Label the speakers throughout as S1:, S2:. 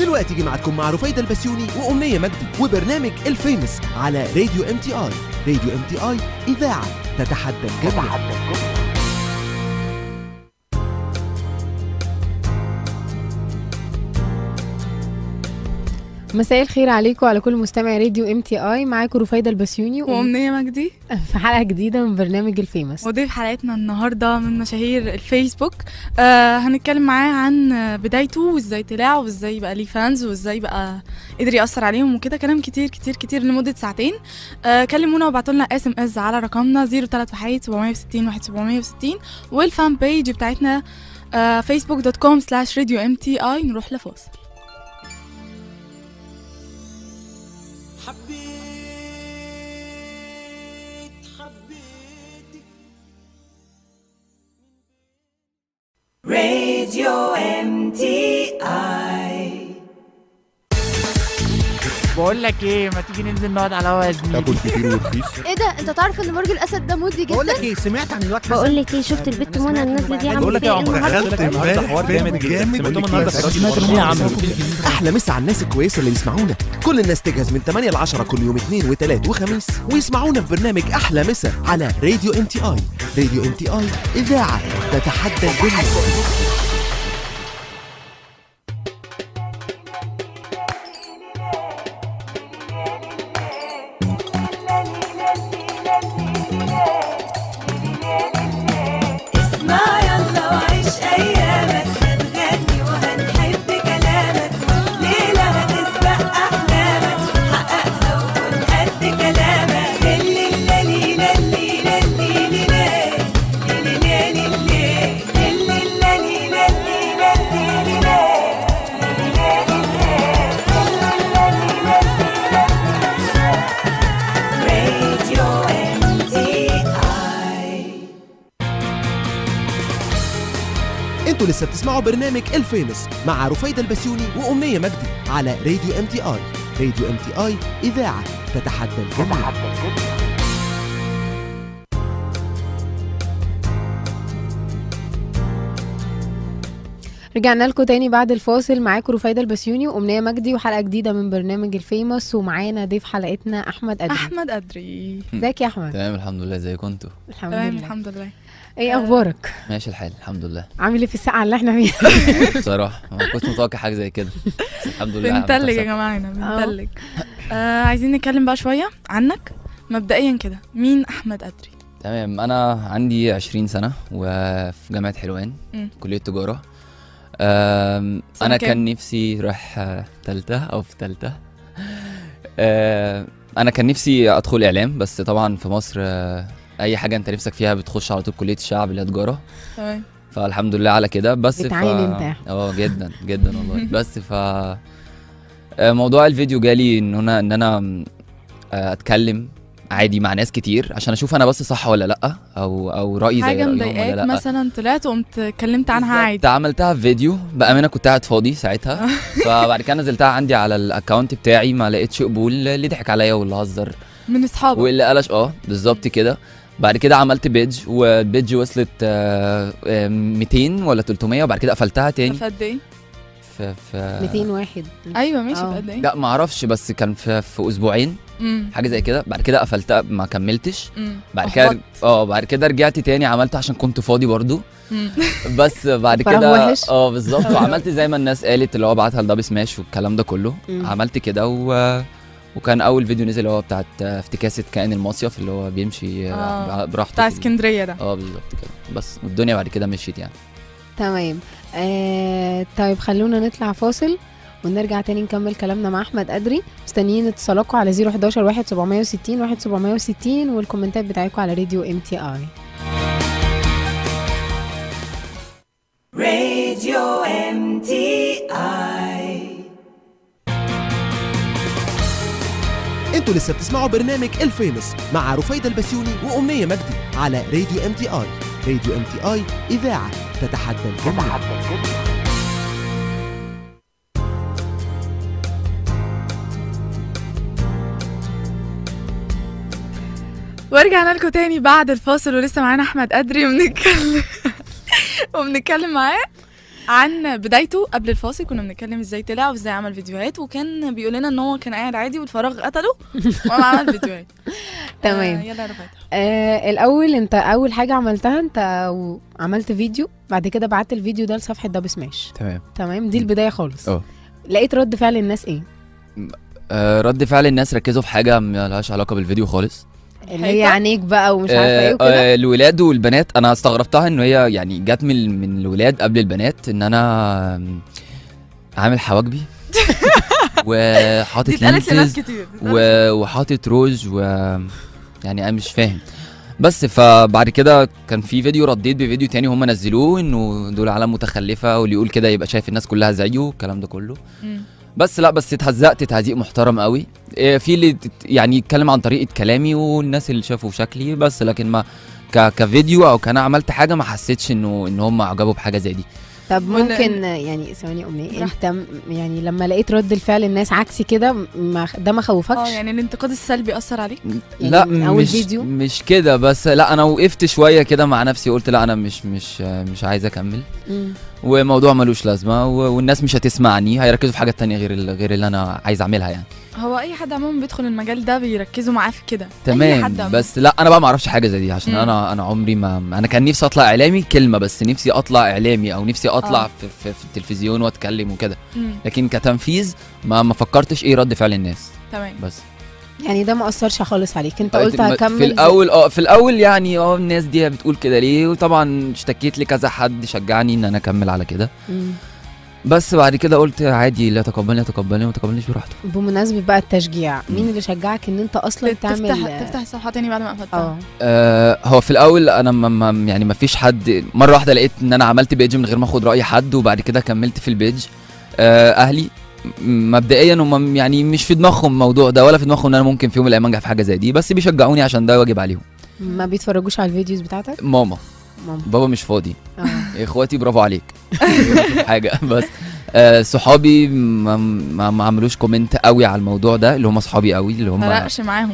S1: دلوقتي جمعتكم مع رفيدة البسيوني وأمنية مجدي وبرنامج ال Famous على راديو MTI. راديو MTI، إذاعة تتحدى الجميع.
S2: مساء الخير عليكم وعلى كل مستمع راديو MTI. معاكم رفيدة البسيوني
S3: وأمنية مجدي
S2: في حلقة جديدة من برنامج ال Famous.
S3: وضيف حلقتنا النهارده من مشاهير الفيسبوك، هنتكلم معاه عن بدايته وازاي طلع وازاي بقى ليه fans وازاي بقى قدر يأثر عليهم وكده، كلام كتير كتير كتير لمدة ساعتين. كلمونا وابعتوا لنا SMS على رقمنا 031 760 1760 وال fan page بتاعتنا facebook.com/radiomti. نروح لفاصل.
S4: حبيت حبيتك. راديو MTI.
S5: بقول لك ايه، ما تيجي ننزل نقعد على هوا يا زميلي؟
S6: تاكل كتير ورخيص.
S7: ايه ده، انت تعرف ان برج الاسد ده moody جدا؟
S8: بقول لك ايه، سمعت عن الواد حسن؟
S9: بقول لك ايه، شفت البت منى النازلة دي عامله ايه النهارده؟
S6: امبارح حوار جامد جدا.
S1: احلى مسا على الناس الكويسة اللي بيسمعونا. كل الناس تجهز من 8 ل 10 كل يوم اثنين وثلاث وخميس، ويسمعونا في برنامج احلى مسا على راديو MTI. راديو MTI، اذاعة تتحدى الدنيا. انتوا لسه بتسمعوا برنامج ال Famous مع رفيدة البسيوني وأمنية مجدي على راديو MTI. راديو MTI، إذاعة تتحدى الجميع.
S2: رجعنا لكم تاني بعد الفاصل، معاكم رفيدة البسيوني وأمنية مجدي وحلقة جديدة من برنامج ال Famous، ومعانا ضيف حلقتنا أحمد قدري.
S3: أحمد قدري،
S2: ازيك يا أحمد؟
S10: تمام الحمد لله، ازيكم انتوا؟
S2: الحمد
S3: تمام
S2: لله.
S3: الحمد لله.
S2: ايه اخبارك؟
S10: ماشي الحال الحمد لله.
S2: عامل ايه في السقعه اللي احنا فيها؟
S10: بصراحة ما كنتش متوقع حاجة زي كده، بس الحمد لله.
S3: بنتلج يا جماعة هنا، بنتلج. عايزين نتكلم بقى شوية عنك مبدئيا كده، مين احمد قدري؟
S10: تمام، انا عندي 20 سنة وفي جامعه حلوان، كليه تجارة. انا كان نفسي رايح ثالثة او في ثالثة. انا كان نفسي ادخل اعلام، بس طبعا في مصر اي حاجة انت نفسك فيها بتخش على طول كليه الشعب اللي هي تجارة.
S3: تمام،
S10: فالحمد لله على كده. بس
S2: بتعاني انت؟
S10: جدا جدا والله. بس ف موضوع الفيديو جالي ان انا اتكلم عادي مع ناس كتير عشان اشوف انا بس صح ولا لا، او رايي زي رايهم ولا لا.
S3: حاجة مضايقاك مثلا طلعت وقمت اتكلمت عنها عادي؟
S10: عملتها في فيديو، بامانه كنت قاعد فاضي ساعتها، فبعد كده نزلتها عندي على ال account بتاعي، ما لقيتش قبول. اللي ضحك عليا واللي هزر
S3: من اصحابك
S10: واللي قلش، بالظبط كده. بعد كده عملت page، وال page وصلت 200 ولا 300، وبعد كده قفلتها تاني.
S3: في قد ايه؟
S10: في
S2: 201.
S3: ايوه ماشي، في قد ايه؟
S10: لا ما اعرفش، بس كان في اسبوعين حاجة زي كده. بعد كده قفلتها، ما كملتش. بعد كده بعد كده رجعت تاني عملت عشان كنت فاضي برضو. بس بعد كده بالظبط، وعملت زي ما الناس قالت اللي هو بعتها لدبي سماش والكلام ده كله. عملت كده وكان اول فيديو نزل هو بتاعت افتكاسه كائن المصيف اللي هو بيمشي براحته
S3: بتاع اسكندرية ده.
S10: بالظبط كده. بس والدنيا بعد كده مشيت يعني.
S2: تمام. طيب خلونا نطلع فاصل ونرجع تاني نكمل كلامنا مع احمد قدري. مستنيين اتصالاتكم على 011 1760 1760 والكومنتات بتاعتكم على راديو MTI.
S4: راديو MTI.
S1: انتوا لسه بتسمعوا برنامج ال Famous مع رفيدة البسيوني وأمنية مجدي على راديو MTI. راديو MTI، إذاعة تتحدى الجميع.
S3: ورجعنا لكم تاني بعد الفاصل، ولسه معانا احمد قدري وبنتكلم معاه. عن بدايته. قبل الفاصل كنا بنتكلم ازاي طلع وازاي عمل فيديوهات، وكان بيقول لنا ان هو كان قاعد عادي والفراغ قتله وقام عمل فيديوهات.
S2: تمام.
S3: يلا يا رفاعة.
S2: الاول انت اول حاجة عملتها انت عملت فيديو، بعد كده بعت الفيديو ده لصفحة دب سماش. تمام، دي البداية خالص. لقيت رد فعل الناس ايه؟
S10: رد فعل الناس ركزوا في حاجة مالهاش علاقة بالفيديو خالص،
S2: اللي هي عينيك بقى ومش عارفه ايه وكده.
S10: الولاد والبنات انا استغربتها انه هي يعني جت من الولاد قبل البنات، ان انا عامل حواجبي وحاطط lenses وحاطط روج و يعني انا مش فاهم. بس فبعد كده كان في فيديو رديت بفيديو تاني هم نزلوه انه دول عالم متخلفة واللي يقول كده يبقى شايف الناس كلها زيه الكلام ده كله. بس لا، بس اتهزقت تهزيق محترم قوي. في اللي يعني يتكلم عن طريقه كلامي والناس اللي شافوا شكلي، بس لكن ما كفيديو او كان عملت حاجة ما حسيتش انه ان هم عجبوا بحاجة زي دي.
S2: طب ممكن يعني ثواني امنية، انت يعني لما لقيت رد الفعل الناس عكسي كده ده ما خوفكش؟
S3: يعني الانتقاد السلبي اثر عليك؟
S2: يعني
S10: لا
S2: من اول فيديو
S10: مش كده، بس لا انا وقفت شوية كده مع نفسي قلت لا انا مش مش مش عايز اكمل، وموضوع ملوش لازمه والناس مش هتسمعني، هيركزوا في حاجات تانية غير اللي انا عايز اعملها يعني.
S3: هو اي حد عموما بيدخل المجال ده بيركزوا معاه في كده.
S10: تمام، بس لا انا بقى ما اعرفش حاجة زي دي عشان انا عمري ما انا كان نفسي اطلع اعلامي كلمة، بس نفسي اطلع اعلامي او نفسي اطلع في التلفزيون واتكلم وكده، لكن كتنفيذ ما فكرتش ايه رد فعل الناس.
S3: تمام،
S10: بس
S2: يعني ده ما اثرش خالص عليك؟ انت قلت هكمل
S10: في الاول. في الاول يعني الناس دي بتقول كده ليه، وطبعا اشتكيت لكذا حد شجعني ان انا اكمل على كده. بس بعد كده قلت عادي، لا تقبلني تقبلني وما تقبلنيش براحته.
S2: بمناسبة بقى التشجيع، مين اللي شجعك ان انت اصلا تعمل
S3: تفتح الصفحة تاني بعد ما قفلتها؟
S10: هو في الاول انا ما يعني ما فيش حد، مرة واحدة لقيت ان انا عملت page من غير ما اخد راي حد، وبعد كده كملت في ال page. اهلي مبدئيا هم يعني مش في دماغهم الموضوع ده، ولا في دماغهم ان انا ممكن في يوم من الايام انجح في حاجة زي دي، بس بيشجعوني عشان ده واجب عليهم.
S2: ما بيتفرجوش على ال videos بتاعتك؟
S10: ماما، بابا مش فاضي. اخواتي برافو عليك حاجة، بس صحابي ما عملوش comment قوي على الموضوع ده، اللي هم صحابي قوي اللي هم
S3: ما فرقش معاهم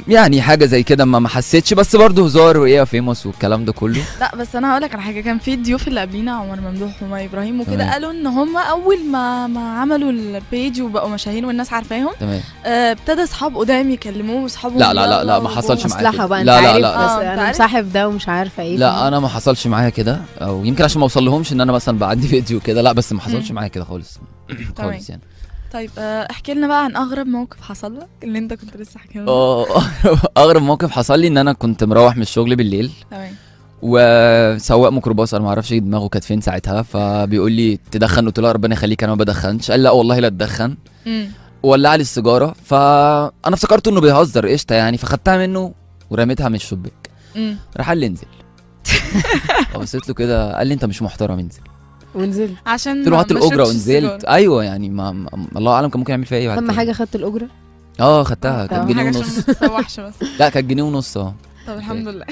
S10: يعني حاجة زي كده ما حسيتش، بس برضه هزار وايه famous والكلام ده كله.
S3: لا بس انا هقول لك على حاجة، كان في الضيوف اللي قبلينا عمر ممدوح ومي ابراهيم وكده، قالوا ان هم اول ما عملوا ال page وبقوا مشاهير والناس عارفاهم، ابتدى اصحاب قدام يكلموه واصحابهم.
S10: لا لا لا لا ما حصلش معايا
S2: كده. بقى
S10: لا
S2: لا
S10: لا
S2: لا، انا مصاحب ده ومش عارفه ايه.
S10: لا انا ما حصلش معايا كده، او يمكن عشان ما اوصلهمش ان انا مثلا بعدي فيديو كده، لا بس ما حصلش معايا كده خالص خالص يعني.
S3: طيب احكي لنا بقى عن اغرب موقف حصل لك اللي انت كنت لسه حكيه لنا.
S10: اغرب موقف حصل لي ان انا كنت مروح من الشغل بالليل،
S3: تمام،
S10: وسواق ميكروباص انا ما اعرفش دماغه كانت فين ساعتها، فبيقول لي تدخن؟ قلت له ربنا يخليك انا ما بدخنش. قال لا والله لا تدخن، ولع لي السيجارة، فانا افتكرت انه بيهزر قشطه يعني، فخدتها منه ورميتها من الشباك. راح قال لي انزل. بصيت له كده قال لي انت مش محترم، انزل.
S2: ونزلت
S3: عشان
S10: قلت له هات الاجرة ونزلت. ايوه يعني ما الله اعلم كان ممكن يعمل فيها ايه بعد
S2: كده. اهم حاجة خدت الاجرة؟
S10: خدتها، كانت جنيه ونص.
S3: ما تسوحش بس.
S10: لا كانت جنيه ونص.
S3: طب الحمد لله.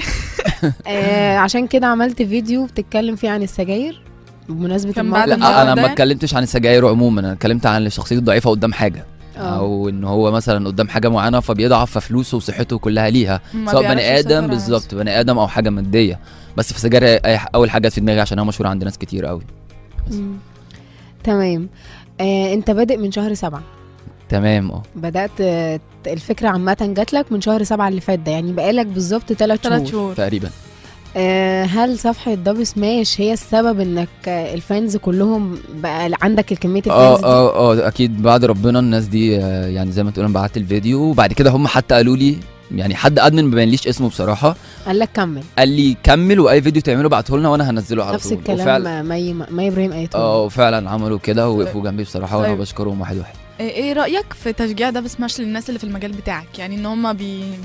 S2: عشان كده عملت فيديو بتتكلم فيه عن السجاير بمناسبة الموضوع.
S10: لا انا ما اتكلمتش عن السجاير عموما، انا اتكلمت عن شخصيته الضعيفة قدام حاجة، او ان هو مثلا قدام حاجة معينة فبيضعف، ففلوسه وصحته كلها ليها، سواء بني ادم بالظبط، بني ادم او حاجة مادية. بس في السجاير اول حاجة في دماغي عشان هو مشهور عند ناس كتير قوي.
S2: تمام. انت بادئ من شهر 7.
S10: تمام.
S2: بدأت الفكرة عامة جات لك من شهر 7 اللي فات ده، يعني بقالك بالظبط 3 شهور
S10: تقريبا.
S2: هل صفحة دب سماش هي السبب انك ال fans كلهم بقى عندك الكمية ال fans دي؟
S10: اكيد بعد ربنا الناس دي، يعني زي ما تقول انا بعت الفيديو وبعد كده هم حتى قالوا لي، يعني حد admin ما بينليش اسمه بصراحة،
S2: قال لك كمل،
S10: قال لي كمل واي فيديو تعمله بعته لنا وانا هنزله على
S2: نفس
S10: طول.
S2: نفس الكلام مي ابراهيم قالته.
S10: وفعلا عملوا كده ووقفوا جنبي بصراحة، وانا بشكرهم واحد واحد.
S3: ايه رايك في تشجيع دب سماش للناس اللي في المجال بتاعك، يعني ان هم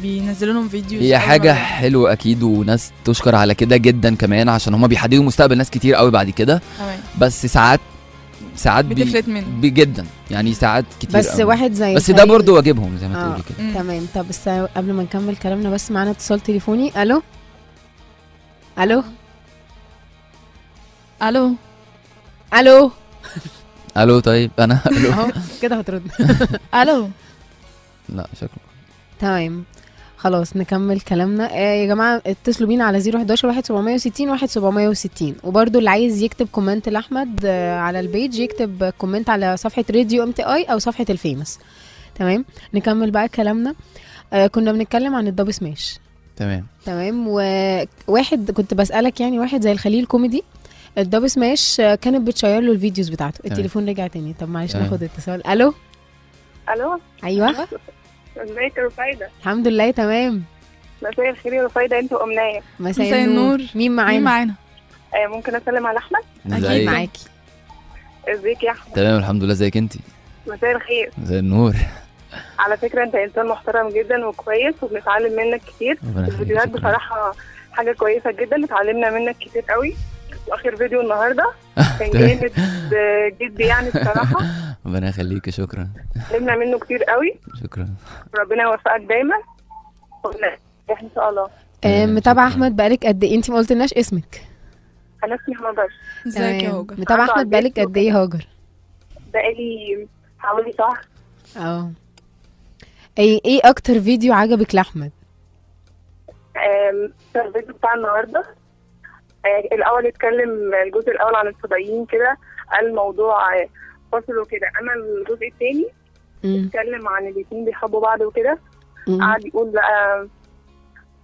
S3: بينزلوا لهم videos؟
S10: هي حاجة حلوة اكيد، وناس تشكر على كده جدا كمان، عشان هم بيحددوا مستقبل ناس كتير قوي بعد كده. بس ساعات
S3: بتفلت منه
S10: جدا يعني، ساعات كتير
S2: بس أوي. واحد زي
S10: بس ده برضو واجبهم زي ما تقولي كده.
S2: تمام. طب بس قبل ما نكمل كلامنا، بس معانا اتصال تليفوني. الو الو الو الو
S10: الو. طيب انا الو
S2: اهو كده هترد.
S3: الو.
S10: لا شكله
S2: تمام. خلاص نكمل كلامنا. يا جماعة اتصلوا بينا على 011 1760 1760، وبرده اللي عايز يكتب comment لاحمد على ال page يكتب comment على صفحة راديو MTI او صفحة الفيمس. تمام، نكمل بقى كلامنا. كنا بنتكلم عن الدب سماش. تمام. وواحد كنت بسألك يعني، واحد زي الخليل كوميدي الدب سماش كانت بتشير له ال videos بتاعته. التليفون رجع تاني، طب معلش ناخد اتصال. الو.
S8: الو.
S2: ايوه،
S8: ازيك يا رفايده؟
S2: الحمد لله تمام.
S8: مساء الخير يا رفايده، انت وامنيه.
S2: مساء النور. مين معانا؟
S8: ممكن اسلم على احمد؟
S2: اكيد معاكي.
S8: ازيك يا احمد؟
S10: تمام الحمد لله، ازيك انت؟
S8: مساء الخير.
S10: مساء النور.
S8: على فكرة انت انسان محترم جدا وكويس، وبنتعلم منك كتير. الفيديوهات بصراحة حاجة كويسة جدا، اتعلمنا منك كتير قوي. واخر فيديو النهارده كان جامد جدا يعني بصراحة.
S10: ربنا يخليك، شكرا.
S8: اتعلمنا منه كتير قوي.
S10: شكرا،
S8: ربنا يوفقك دايما ان شاء الله.
S2: متابعه احمد بقالك قد ايه؟ انت ما قلتلناش اسمك.
S8: انا اسمي هاجر.
S3: ازيك يا هاجر؟
S2: متابعه احمد بقالك قد ايه يا هاجر؟
S8: بقالي حوالي شهر.
S2: اه. ايه اكتر فيديو عجبك لاحمد؟
S8: الفيديو بتاع النهارده. الاول اتكلم الجزء الاول عن الفضائيين كده، قال الموضوع فاصل وكده. اما الجزء الثاني اتكلم عن الاتنين بيحبوا بعض وكده. قعد يقول بقى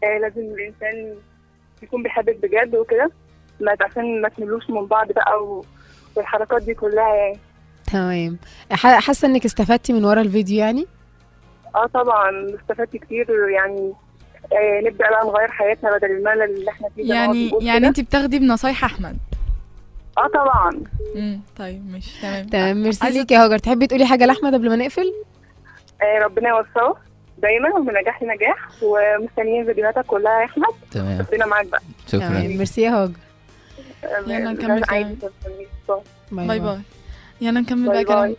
S8: لازم الانسان يكون بيحبك بجد وكده، ما عشان ما تملوش من بعض بقى والحركات دي كلها يعني.
S2: تمام. حاسه انك استفدتي من ورا الفيديو يعني؟
S8: اه طبعا استفدت كتير يعني. نبدا بقى نغير حياتنا بدل الملل اللي احنا فيه.
S3: يعني انت بتاخدي بنصايح احمد؟
S8: اه طبعا.
S3: طيب ماشي تمام.
S2: تمام، ميرسي ليك يا هاجر. تحبي تقولي حاجة لاحمد قبل ما نقفل؟
S8: ربنا يوفقه دايما ومن نجاح لنجاح، ومستنيين فيديوهاتك كلها يا احمد.
S10: تمام،
S8: ربنا معاك بقى.
S10: شكرا.
S2: ميرسي يا هاجر.
S3: يلا نكمل كلام. bye bye. يلا نكمل بقى كلام.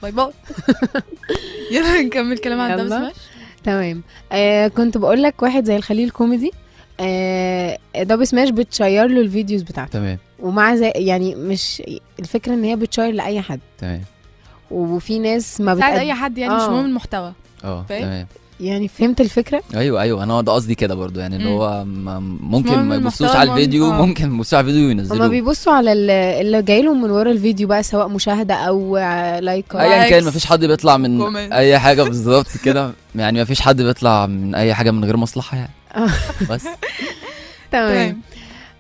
S3: bye bye. يلا نكمل كلام عن دب سماش.
S2: تمام. كنت بقول لك واحد زي الخليل كوميدي، دب سماش بتشير له ال videos بتاعته.
S10: تمام.
S2: ومع زي يعني مش الفكرة ان هي بتشير لاي حد.
S10: تمام.
S2: وفي ناس ما
S3: بتساعد اي حد يعني، مش مهم المحتوى.
S10: تمام.
S2: يعني فهمت الفكرة؟ ايوه
S10: انا ده قصدي كده برضو يعني، اللي هو ممكن ما يبصوش على الفيديو، ممكن يبصوا على الفيديو وينزلوه. هما
S2: بيبصوا على اللي جاي لهم من ورا الفيديو بقى، سواء مشاهده او like
S10: ايا كان. مفيش حد بيطلع من اي حاجة بالظبط كده يعني، مفيش حد بيطلع من اي حاجة من غير مصلحة يعني. بس
S2: تمام.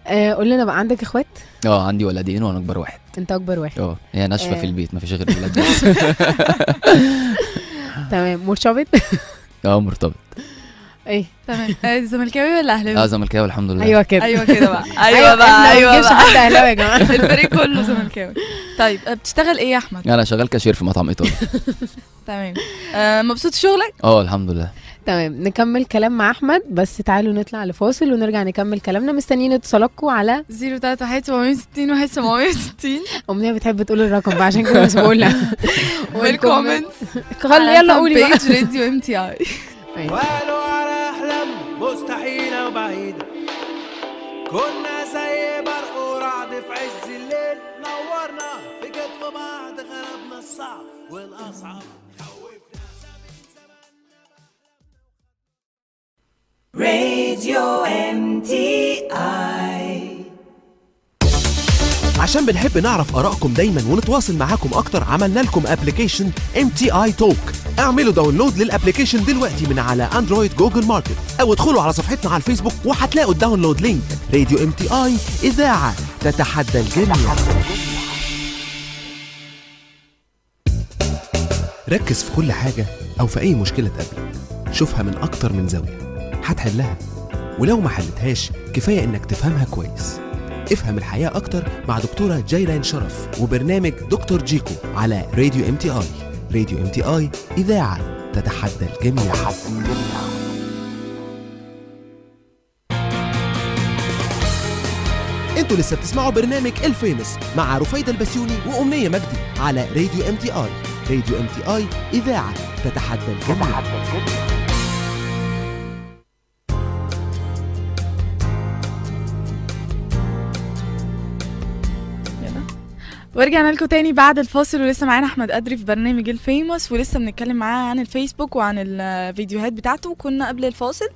S2: قول لنا بقى، عندك اخوات؟
S10: عندي ولدين وانا اكبر واحد.
S2: انت اكبر واحد؟
S10: هي ناشفة في البيت، مفيش غير ولاد بس.
S2: تمام. مرتبط؟
S10: مرتبط.
S2: ايه
S3: تمام. زملكاوي ولا اهلاوي؟
S10: زملكاوي الحمد لله.
S2: ايوه كده،
S3: ايوه كده بقى. ايوه بقى، ايوه
S2: بقى، حد اهلاوي يا جماعة.
S3: الفريق كله زملكاوي. طيب بتشتغل ايه يا احمد؟
S10: انا شغال كاشير في مطعم ايطالي.
S3: تمام. مبسوط شغلك؟
S10: الحمد لله.
S2: تمام، نكمل كلام مع احمد، بس تعالوا نطلع لفاصل ونرجع نكمل كلامنا. مستنيين اتصالاتكم على
S3: 031 760 1760.
S2: امنية بتحب تقول الرقم بقى عشان كده مش بقولها.
S3: وال comment
S2: يلا قولي بقى.
S3: page راديو MTI.
S11: وقالوا على احلام مستحيلة وبعيدة، كنا زي برق ورعد في عز الليل، نورنا في كتف بعض، غلبنا الصعب والاصعب.
S4: راديو MTI.
S1: عشان بنحب نعرف آرائكم دايما ونتواصل معاكم أكتر، عملنا لكم application MTI Talk. اعملوا download لل application دلوقتي من على اندرويد جوجل ماركت، أو ادخلوا على صفحتنا على الفيسبوك وهتلاقوا ال download link. راديو MTI، إذاعة تتحدى الجميع. ركز في كل حاجة أو في أي مشكلة تقابلك، شوفها من أكتر من زاوية هتحلها، ولو ما حلتهاش كفاية إنك تفهمها كويس. افهم الحياة أكتر مع دكتورة جيلان شرف وبرنامج دكتور جيكو على راديو MTI. راديو MTI، إذاعة تتحدى الجميع. انتوا لسه بتسمعوا برنامج الفيمس مع رفيدة البسيوني وأمنية مجدي على راديو MTI. راديو MTI، إذاعة تتحدى الجميع.
S3: ورجعنا لكم تاني بعد الفاصل، ولسه معانا احمد قدري في برنامج ال Famous، ولسه بنتكلم معاه عن الفيسبوك وعن الفيديوهات بتاعته. وكنا قبل الفاصل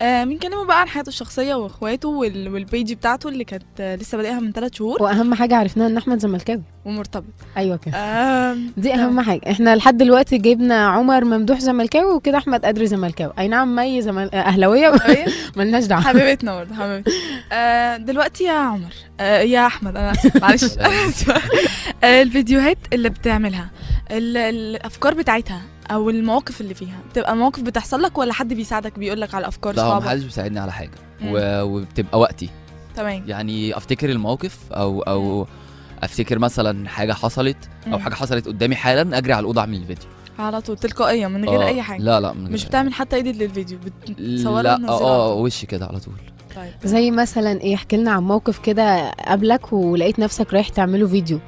S3: بنكلمه بقى عن حياته الشخصية واخواته وال page بتاعته اللي كانت لسه بادئها من 3 شهور.
S2: واهم حاجة عرفناها ان احمد زملكاوي
S3: ومرتبط.
S2: ايوه كده، دي اهم حاجة. احنا لحد دلوقتي جبنا عمر ممدوح زملكاوي وكده احمد قدري زملكاوي، اي نعم مي اهلاويه مالناش دعوه،
S3: حبيبتنا برضه حبيبتنا. دلوقتي يا عمر، يا احمد، انا معلش الفيديوهات اللي بتعملها، الافكار بتاعتها او المواقف اللي فيها، بتبقى مواقف بتحصل لك ولا حد بيساعدك بيقول لك على افكار؟
S10: لا، محدش بيساعدني على حاجة، وبتبقى وقتي.
S3: تمام.
S10: يعني افتكر الموقف او افتكر مثلا حاجة حصلت او حاجة حصلت قدامي حالا، اجري على الاوضة اعمل الفيديو
S3: على طول تلقائيا من غير اي حاجة.
S10: لا من غير،
S3: مش بتعمل حتى edit للفيديو، بتصوره؟
S10: لا، وش كده على طول.
S3: طيب.
S2: زي مثلا ايه؟ احكي لنا عن موقف كده قابلك ولقيت نفسك رايح تعمله فيديو.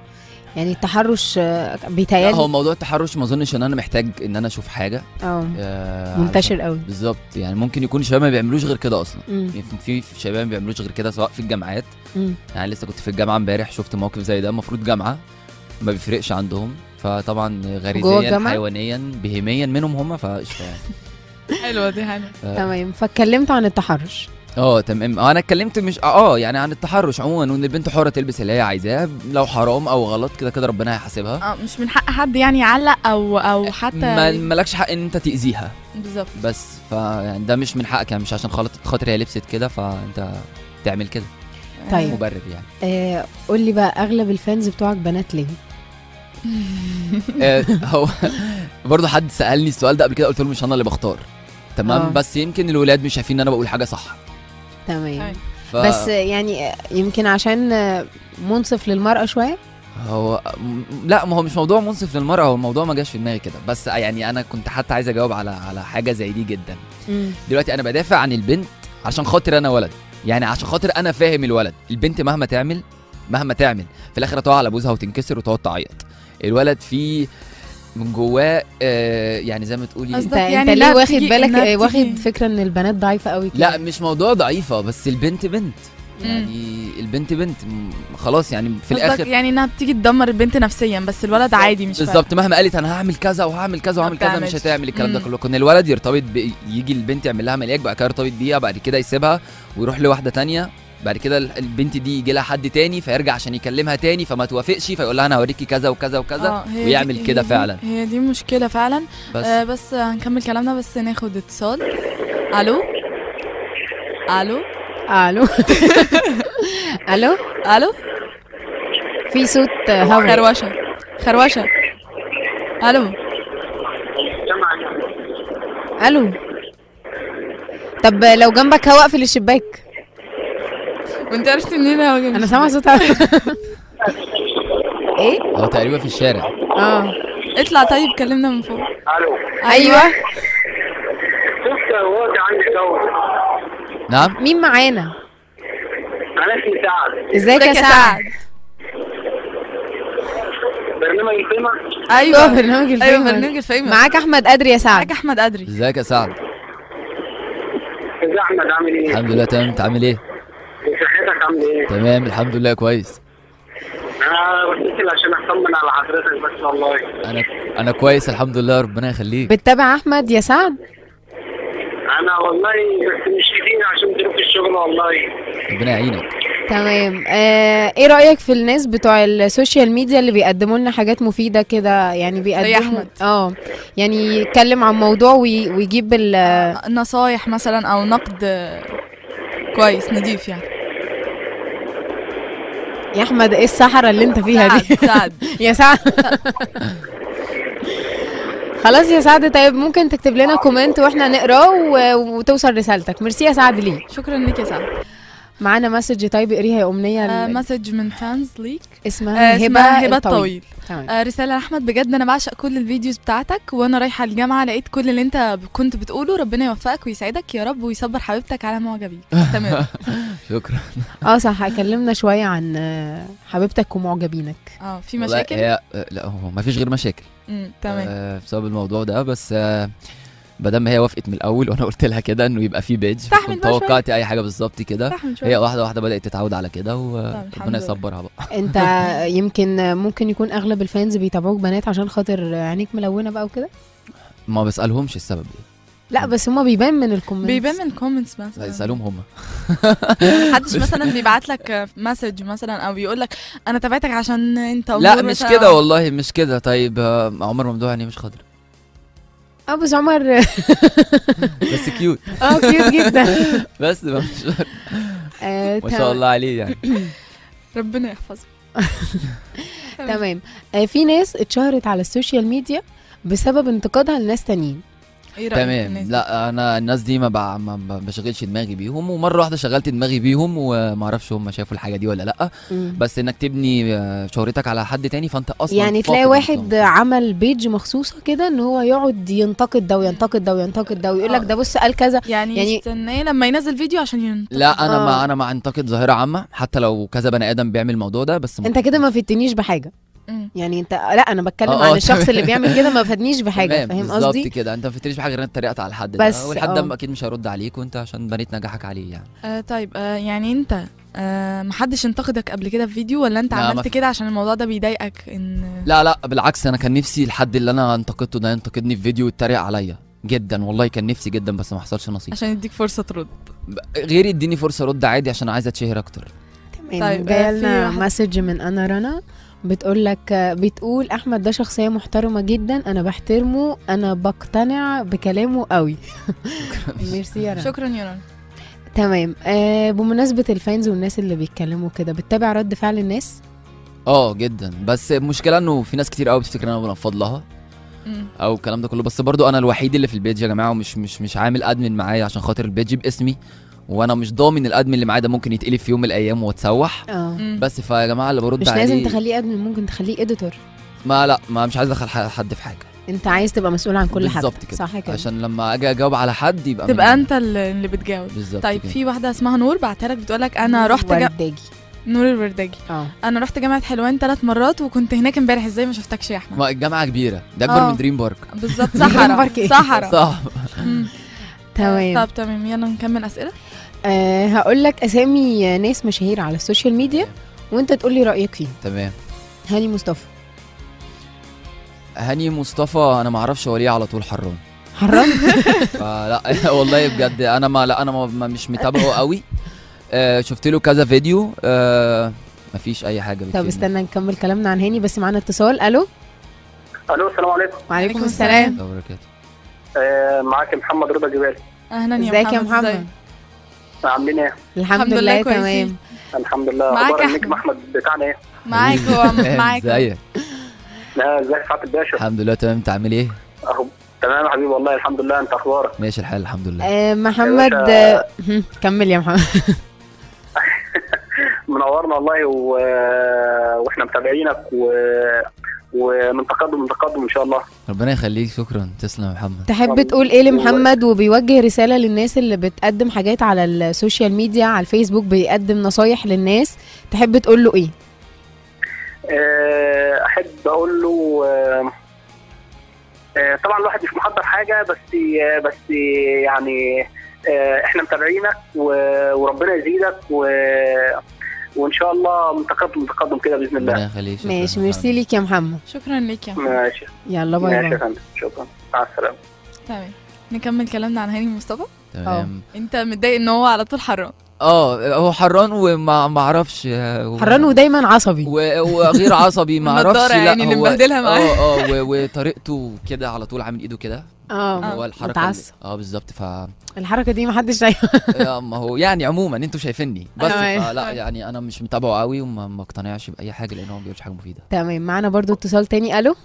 S2: يعني التحرش بيتهيألي،
S10: هو موضوع التحرش ما اظنش ان انا محتاج ان انا اشوف حاجة
S2: منتشر قوي.
S10: بالظبط، يعني ممكن يكون شباب ما بيعملوش غير كده اصلا. يعني في شباب ما بيعملوش غير كده، سواء في الجامعات. يعني لسه كنت في الجامعة امبارح، شفت موقف زي ده. المفروض جامعه ما بيفرقش عندهم، فطبعا غريزيا حيوانيا بهيميا منهم هم، فقشطه يعني.
S3: حلوة دي، حلوة.
S2: تمام. فاتكلمت عن التحرش.
S10: تمام. انا اتكلمت مش يعني عن التحرش عموما، وان البنت حره تلبس اللي هي عايزاه، لو حرام او غلط كده كده ربنا هيحاسبها.
S3: مش من حق حد يعني يعلق او حتى
S10: مالكش حق ان انت تاذيها.
S3: بالظبط.
S10: بس فيعني ده مش من حقك، يعني مش عشان خاطر هي لبست كده فانت تعمل كده.
S2: طيب
S10: مبرر يعني.
S2: قول لي بقى، اغلب ال fans بتوعك بنات ليه؟
S10: هو برضه حد سالني السؤال ده قبل كده، قلت له مش انا اللي بختار. تمام. بس يمكن الولاد مش شايفين ان انا بقول حاجة صح.
S2: تمام. بس يعني يمكن عشان منصف للمرأة شوية.
S10: هو لا، ما هو مش موضوع منصف للمرأة، هو الموضوع ما جاش في دماغي كده، بس يعني انا كنت حتى عايز اجاوب على حاجة زي دي جدا. دلوقتي انا بدافع عن البنت عشان خاطر انا ولد، يعني عشان خاطر انا فاهم الولد. البنت مهما تعمل مهما تعمل في الاخر هتقع على بوزها وتنكسر وتقعد تعيط. الولد فيه من جواه يعني زي ما تقولي.
S2: انت يعني ليه واخد بالك، واخد فكرة ان البنات ضعيفة قوي كده؟
S10: لا مش موضوع ضعيفة، بس البنت بنت، يعني البنت بنت خلاص، يعني في الاخر
S3: يعني انها بتيجي تدمر البنت نفسيا، بس الولد عادي مش
S10: بالظبط. مهما قالت انا هعمل كذا وهعمل كذا وهعمل كذا، مش هتعمل الكلام ده كله. كان الولد يرتبط يجي البنت يعمل لها ملاك، بعد كده يرتبط بيها، بعد كده يسيبها ويروح لواحدة ثانية، بعد كده البنت دي يجي لها حد تاني فيرجع عشان يكلمها تاني فما توافقش، فيقول لها انا هوريكي كذا وكذا وكذا، ويعمل كده فعلا.
S3: هي دي مشكلة فعلا. بس هنكمل كلامنا، بس ناخد اتصال. الو الو
S2: الو الو
S3: الو،
S2: في صوت هوا،
S3: خروشه خروشه. الو
S2: الو. طب لو جنبك هوا اقفل الشباك.
S3: وانت عرفت منين هوا جنبك؟
S2: انا سامعه صوت هوا. ايه؟
S10: هو تقريبا في الشارع.
S3: اطلع طيب، كلمنا من فوق.
S12: الو.
S2: ايوه.
S12: صوت واطي عندك اهو.
S10: نعم.
S2: مين معانا؟
S12: انا اسمي سعد.
S2: ازيك يا سعد؟
S12: برنامج ال Famous.
S3: ايوه
S2: برنامج ال Famous.
S3: ايوه برنامج ال Famous.
S2: معاك احمد قدري يا سعد.
S3: معاك احمد قدري.
S10: ازيك يا سعد؟
S12: ازيك يا احمد، عامل ايه؟
S10: الحمد لله تمام، انت عامل ايه؟
S12: صحتك عامل ايه؟
S10: تمام الحمد لله كويس.
S12: انا بتصل عشان اطمن على حضرتك بس والله.
S10: انا كويس الحمد لله، ربنا يخليك.
S2: بتتابع احمد يا سعد؟
S12: انا والله بس مش كتير عشان ظروف الشغل والله.
S10: ربنا يعينك.
S2: تمام. ايه رأيك في الناس بتوع ال social media اللي بيقدموا لنا حاجات مفيدة كده، يعني بيقدموا يعني يتكلم عن موضوع ويجيب
S3: نصايح مثلا او نقد كويس نضيف يعني؟
S2: يا احمد ايه الصحراء اللي انت فيها دي؟
S3: سعد
S2: يا سعد. خلاص يا سعد، طيب ممكن تكتب لنا comment واحنا نقراه وتوصل رسالتك. ميرسي يا سعد ليك.
S3: شكرا لك يا سعد.
S2: معانا message، طيب اقريها يا امنية.
S3: message من fans ليك
S2: اسمها هبه
S3: الطويل. رسالة لاحمد، بجد انا بعشق كل ال videos بتاعتك، وانا رايحة الجامعة لقيت كل اللي انت كنت بتقوله. ربنا يوفقك ويسعدك يا رب ويصبر حبيبتك على معجبيك. استمر.
S10: شكرا.
S2: صح، كلمنا شوية عن حبيبتك ومعجبينك.
S3: في مشاكل؟
S10: لا هو ما فيش غير مشاكل.
S3: تمام.
S10: بسبب الموضوع ده بس. بدل ما هي وافقت من الاول وانا قلت لها كده انه يبقى في page، كنت توقعت اي حاجة بالظبط كده. هي واحدة واحدة بدات تتعود على كده، وربنا يصبرها بقى.
S2: انت يمكن ممكن يكون اغلب ال fans بيتابعوك بنات عشان خاطر عينيك ملونة بقى وكده.
S10: ما بسالهمش السبب ايه.
S2: لا بس هما بيبان من ال comments،
S3: بيبان من ال comments مثلا.
S10: لا يسالوهم هما.
S3: محدش مثلا بيبعت لك message مثلا او بيقول لك انا تابعتك عشان انت؟
S10: لا مش كده والله، مش كده. طيب عمر ممدوح يعني مش خضر.
S2: بس عمر
S10: بس cute.
S2: cute جدا.
S10: بس ما شاء الله عليه يعني،
S3: ربنا يحفظه.
S2: تمام. في ناس اتشهرت على ال social media بسبب انتقادها لناس تانيين.
S3: ايه رأيك؟
S10: تمام. لا انا الناس دي ما بشغلش دماغي بيهم، ومرة واحدة شغلت دماغي بيهم وما اعرفش هم شافوا الحاجة دي ولا لا. بس انك تبني شهرتك على حد تاني فانت اصلا
S2: يعني تلاقي واحد عمل page مخصوصة كده ان هو يقعد ينتقد ده وينتقد ده وينتقد ده ويقول لك ده بص قال كذا،
S3: يعني يستناه لما ينزل فيديو عشان ينتقد.
S10: لا انا ما انا ما انتقد ظاهره عامة حتى لو كذا بني ادم بيعمل الموضوع ده. بس
S2: انت كده ما فدتنيش بحاجة. يعني انت لا انا بتكلم عن الشخص اللي بيعمل كده ما فادنيش بحاجة، فاهم قصدي؟
S10: بالظبط كده، انت ما فدتنيش بحاجة غير انت اتريقت على الحد ده، والحد ده اكيد مش هيرد عليك وانت عشان بنيت نجاحك عليه يعني.
S3: طيب يعني انت محدش انتقدك قبل كده في فيديو، ولا انت عملت كده عشان الموضوع ده بيضايقك؟ ان
S10: لا بالعكس، انا كان نفسي الحد اللي انا انتقدته ده ينتقدني في فيديو ويتريق عليا جدا، والله كان نفسي جدا، بس ما حصلش نصيب.
S3: عشان يديك فرصة ترد،
S10: غير يديني فرصة ارد عادي عشان عايزه اتشهر اكتر.
S2: تمام. طيب جايلنا message من انا رنا بتقول لك، بتقول احمد ده شخصية محترمه جدا، انا بحترمه، انا بقتنع بكلامه قوي. ميرسي يا رنا.
S3: شكرا يا رنا.
S2: تمام. بمناسبة ال fans والناس اللي بيتكلموا كده، بتتابع رد فعل الناس؟
S10: جدا، بس المشكلة انه في ناس كتير قوي بتفتكر ان انا بنفض لها او الكلام ده كله، بس برضو انا الوحيد اللي في ال page يا جماعة، ومش مش مش عامل admin معايا عشان خاطر ال page باسمي، وانا مش ضامن ال admin اللي معايا ده ممكن يتقلب في يوم من الايام واتسوح. بس فيا جماعة اللي برد
S2: مش
S10: عليه،
S2: مش لازم تخليه admin، ممكن تخليه editor.
S10: ما لا ما مش عايز ادخل حد في حاجة.
S2: انت عايز تبقى مسؤول عن كل حد.
S10: بالظبط كده،
S2: صح كده،
S10: عشان لما اجي اجاوب على حد يبقى
S3: تبقى انت اللي بتجاوب.
S10: بالظبط.
S3: طيب كده. في واحدة اسمها نور بعتها لك بتقول لك انا رحت نور الورداجي. انا رحت جامعه حلوان 3 مرات وكنت هناك امبارح، ازاي ما شفتكش يا احمد؟
S10: ما الجامعة كبيرة، ده اكبر من دريم بارك.
S3: بالظبط، صحراء صحراء
S10: صح.
S2: تمام.
S3: طب تمام، يلا نكمل اسئلة.
S2: هقول لك اسامي ناس مشاهير على ال social media وانت تقول لي رايك فيهم.
S10: تمام.
S2: هاني مصطفى.
S10: هاني مصطفى انا ما اعرفش هو ليه على طول حران.
S2: حران؟
S10: فلا والله بجد انا ما لا انا ما مش متابعه قوي. شفت له كذا فيديو، مفيش اي حاجة.
S2: طب استنى نكمل كلامنا عن هاني، بس معانا اتصال. الو.
S12: الو السلام عليكم.
S2: وعليكم السلام
S10: وبركاته.
S12: معاك محمد رضا جبالي.
S3: اهلا يا محمد.
S2: ازيك يا محمد؟
S12: عاملين ايه؟
S2: الحمد لله تمام.
S12: الحمد لله.
S3: معاك
S12: النجم احمد بتاعنا ايه؟
S3: معاك. هو معاك.
S10: ازيك؟
S12: لا ازيك سعادة الباشا؟
S10: الحمد لله تمام. انت عامل ايه؟
S12: اهو تمام يا حبيبي والله الحمد لله. انت اخبارك؟
S10: ماشي الحال الحمد لله.
S2: محمد كمل يا محمد.
S12: منورنا والله واحنا متابعينك ومن تقدم لتقدم ان شاء الله.
S10: ربنا يخليك، شكرا، تسلم يا محمد.
S2: تحب تقول ايه لمحمد وبيوجه رسالة للناس اللي بتقدم حاجات على ال social media على الفيسبوك، بيقدم نصايح للناس، تحب تقول له ايه؟
S12: احب اقول له طبعا الواحد مش محضر حاجة، بس يعني احنا متابعينك وربنا يزيدك وان شاء الله من تقدم كده باذن الله.
S10: ربنا يخليك.
S2: ماشي، ميرسي ليك يا محمد.
S3: شكرا ليك يا محمد.
S12: ماشي،
S2: يلا bye bye.
S12: ماشي يا فندم، شكرا، مع السلامة.
S3: تمام، نكمل كلامنا عن هاني مصطفى.
S10: تمام.
S3: انت متضايق ان هو على طول حران؟
S10: هو حران وما اعرفش،
S2: حران ودايما عصبي
S10: وغير عصبي، ما اعرفش. لا
S3: يعني اللي مبهدلها معاه.
S10: وطريقته كده على طول عامل ايده كده، هو الحركة بالظبط.
S2: الحركة دي محدش شايفها.
S10: ما هو يعني عموما انتوا شايفيني بس، فلا يعني انا مش متابعه قوي وما اقتنعش باي حاجة لان هو ما بيقولش حاجة مفيدة.
S2: تمام. معانا برضو اتصال تاني. الو.